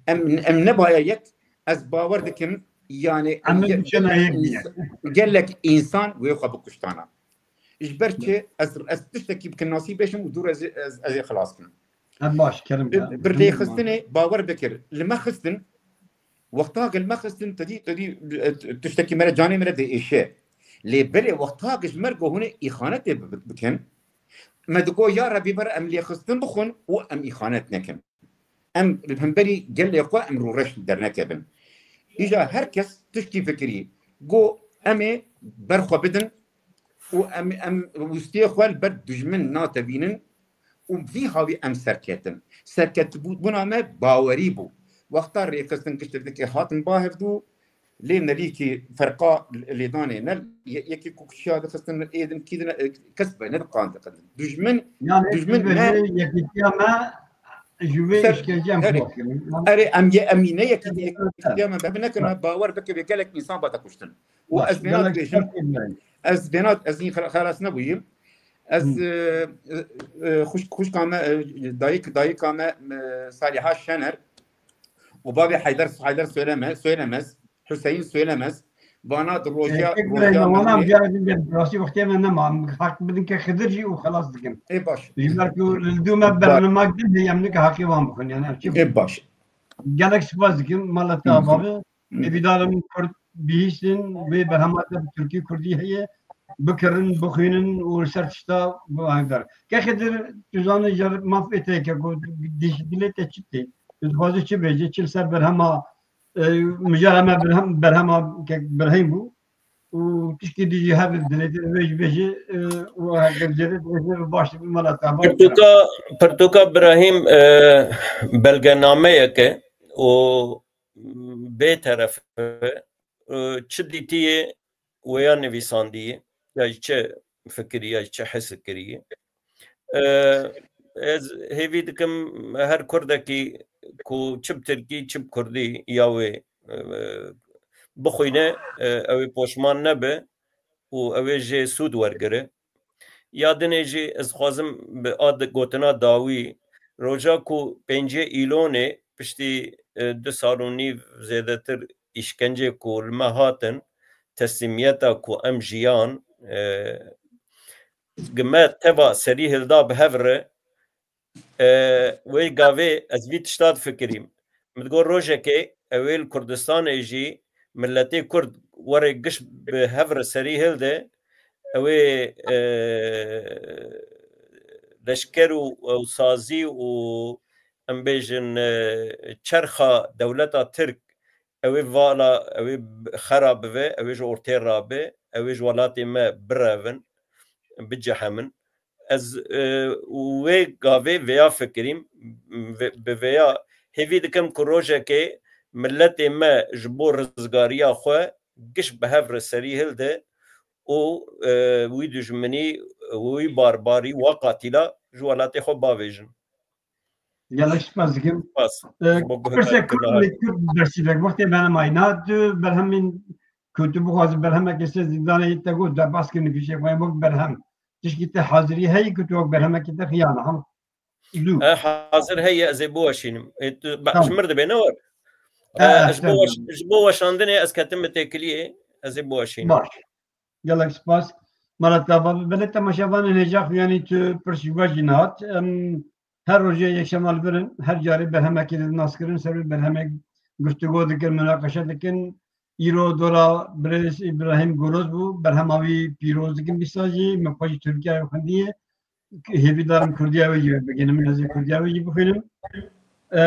Em, em nebaya yek, ez bawer dikim, yani, em ye-, biçine yek ins-, gelek însan wê xwe bikuştana. Ji ber çi ez, ez tiştekî bi kinasî bêjim û dûr ez, ez, ez ê xilas kim. Ev baş, kerim Bi, ya. Bi rêxistinê bawer bikir. Li me xistin, wexta gel me xistin, te dî, te dî, e, tiştekî me re, canê me re diêşe. Lê belê wexta ki ji me re got hûn ê îxanetê bi-, bi-, bikin, me digot, ya Rebî, ber em lêxistin bixwin û em îxanet nekin. Em li hemberî gelê xwe em rûreş dernekevin. Îja her kes tiştî fikirî. Got, em ê berxwe bidin û em, em wistiyê xwe li ber dijmin natevînin û vî havî em serketin. Serketibûna me bawerî bû. Wexta rêxistin gişt tevdikê hatin ba hevdû, lê nelîkî ferqa lêdanê ne ye-, yekî ku kişiya dixistin êdin kî din, e, kes ve ne diqan diqin. Dijmin, yani, dijmin me yekîtiya me ji vê ser-, işkence em erê, xelas kirin. Erê, em ye-, em ne yekî-, yekîtiya me bi nekin, bawer bike vê gelek însan bate kuştin. Û ez vêna dibêjim, ez vêna, ez yî xela-, xelas nebûyim. Ez, e, e, e, xwişk-, xwişka me, e, dayik, dayika me, e, Saliha Şener û bavê Heyder, Heyder Söyleme-, Söylemez, Hüseyin Söylemez, vana di rojiya, rojiya me wana, rastî wextê me nema. Haq bidin ke Xidir jî û xelas dikim. Ê baş. Ji ber ku li dû me bernama din heye, em nike haqê wan bixwin, yani, em çi. Ê baş. Gelek spas dikim, mala te ava be. Ê bîdalim Kurd bihîstin, vê berhema te bi Tirkî Kurdî heye, bikirin, bixwînin û li ser tişta bihevdar. Ke Xidir, tu zanî, jar maf ê te ke ku dîş-, dilê te çi tê? Tu dixwazî çi bêjî? Çi li ser berhema, e, mijara me berhem-, berhema ke birhîn bû û tişkî dî jî hev dilê te vê jî bêjî, e, û heger cêrê dibêjî baş dibî mala te. Pirtûka, pirtûka Birahîm, e, belgenameyek e û bê teref e, e, çi dîtiyê wê ya nivîsandiyê. ya ji çi fikirî, ya ji çi his kirî. E, ez hêvî dikim her Kurdekî ku çi bi Tirkî, çi bi Kurdî ya wê, e, bixwîne, e, ew ê poşman nebe û ew ê jê sûd wergire. Ya dinê jî ez dixwazim bi a di-, gotina dawî, roja ku pêncê Îlonê piştî, e, du sal û nîv zêdetir îşkencê ku li me hatin, teslîmiyeta ku em jiyan, e, gi me teva serî hilda bi hev re, e, wê gavê ez vî tişta difikirîm. Min digot rojekê ew ê li Kurdistanê jî miletê Kurd were giş bi hev re serî hilde, ew ê, e, leşker û, û sazî û em bêjin, e, çerxa dewleta Tirk, ew ê vala, ew ê xera bive, ew ê ji ortê rabe, ew ê ji welatê me birevin, bicehemin. Ez, e, wê gavê vêya fikirîm, vê-, bi vêya hêvî dikim ku rojekê miletê me ji bo rizgariya xwe giş bi hev re serî hilde û, e, wî dijminî, wî barbarî, wa qatîla ji welatê xwe bavêjin. Gelek spas dikim. Spas. E, Ji bo guhdarî pirsek kurt, lê kurt bersîvek. Wextê berhema îna tu berhemên ku tu bixwazî berhemekê ser zîndanê te got, derbas kirin nivîsê xwe wek berhem. Tişkî te hazirî heye ku tu wek berhemekê te xiyana hem zû. E, hazir heye, ez ê biweşînim. E, tu, be-, Tamam. Ji mir dibe, ne were? E, E, ez ji bo tamam. weş-, ji bo weşandinê ez ketim bi têkiliyê, ez ê biweşînim. Baş. Gelek spas. Mala te ava. Belê temaşevanên hêja xuyanî tu pirs ji we jî nehat. Em, her rojê yekşema li vir in, her carê berhemekê didin naskirin, ser wê berhemê guftûgo dikin, munaqeşe dikin. Îro dora birêz Îbrahîm Goloz bû, berhema wî pîroz dikin bîsta jî, min xwe jî Tirkiye xwendiye. Hêvîdar im Kurdiya wê jî bigihînim, ez ê Kurdiya wê jî bixwînim. E,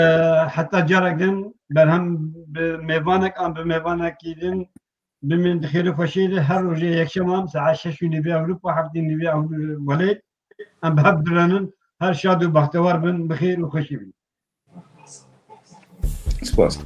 heta carek din berhem bi mêvanek an bi mêvanekî din bimînin di xêr û xweşiyê de. Her rojê yekşeman saet şeş û nîvê Ewropa, heftê û nîvê Ewro-, welêt. Em bi hev direnin. Her şad û bextewar bin, bi xêr û xweşî bin. Spas.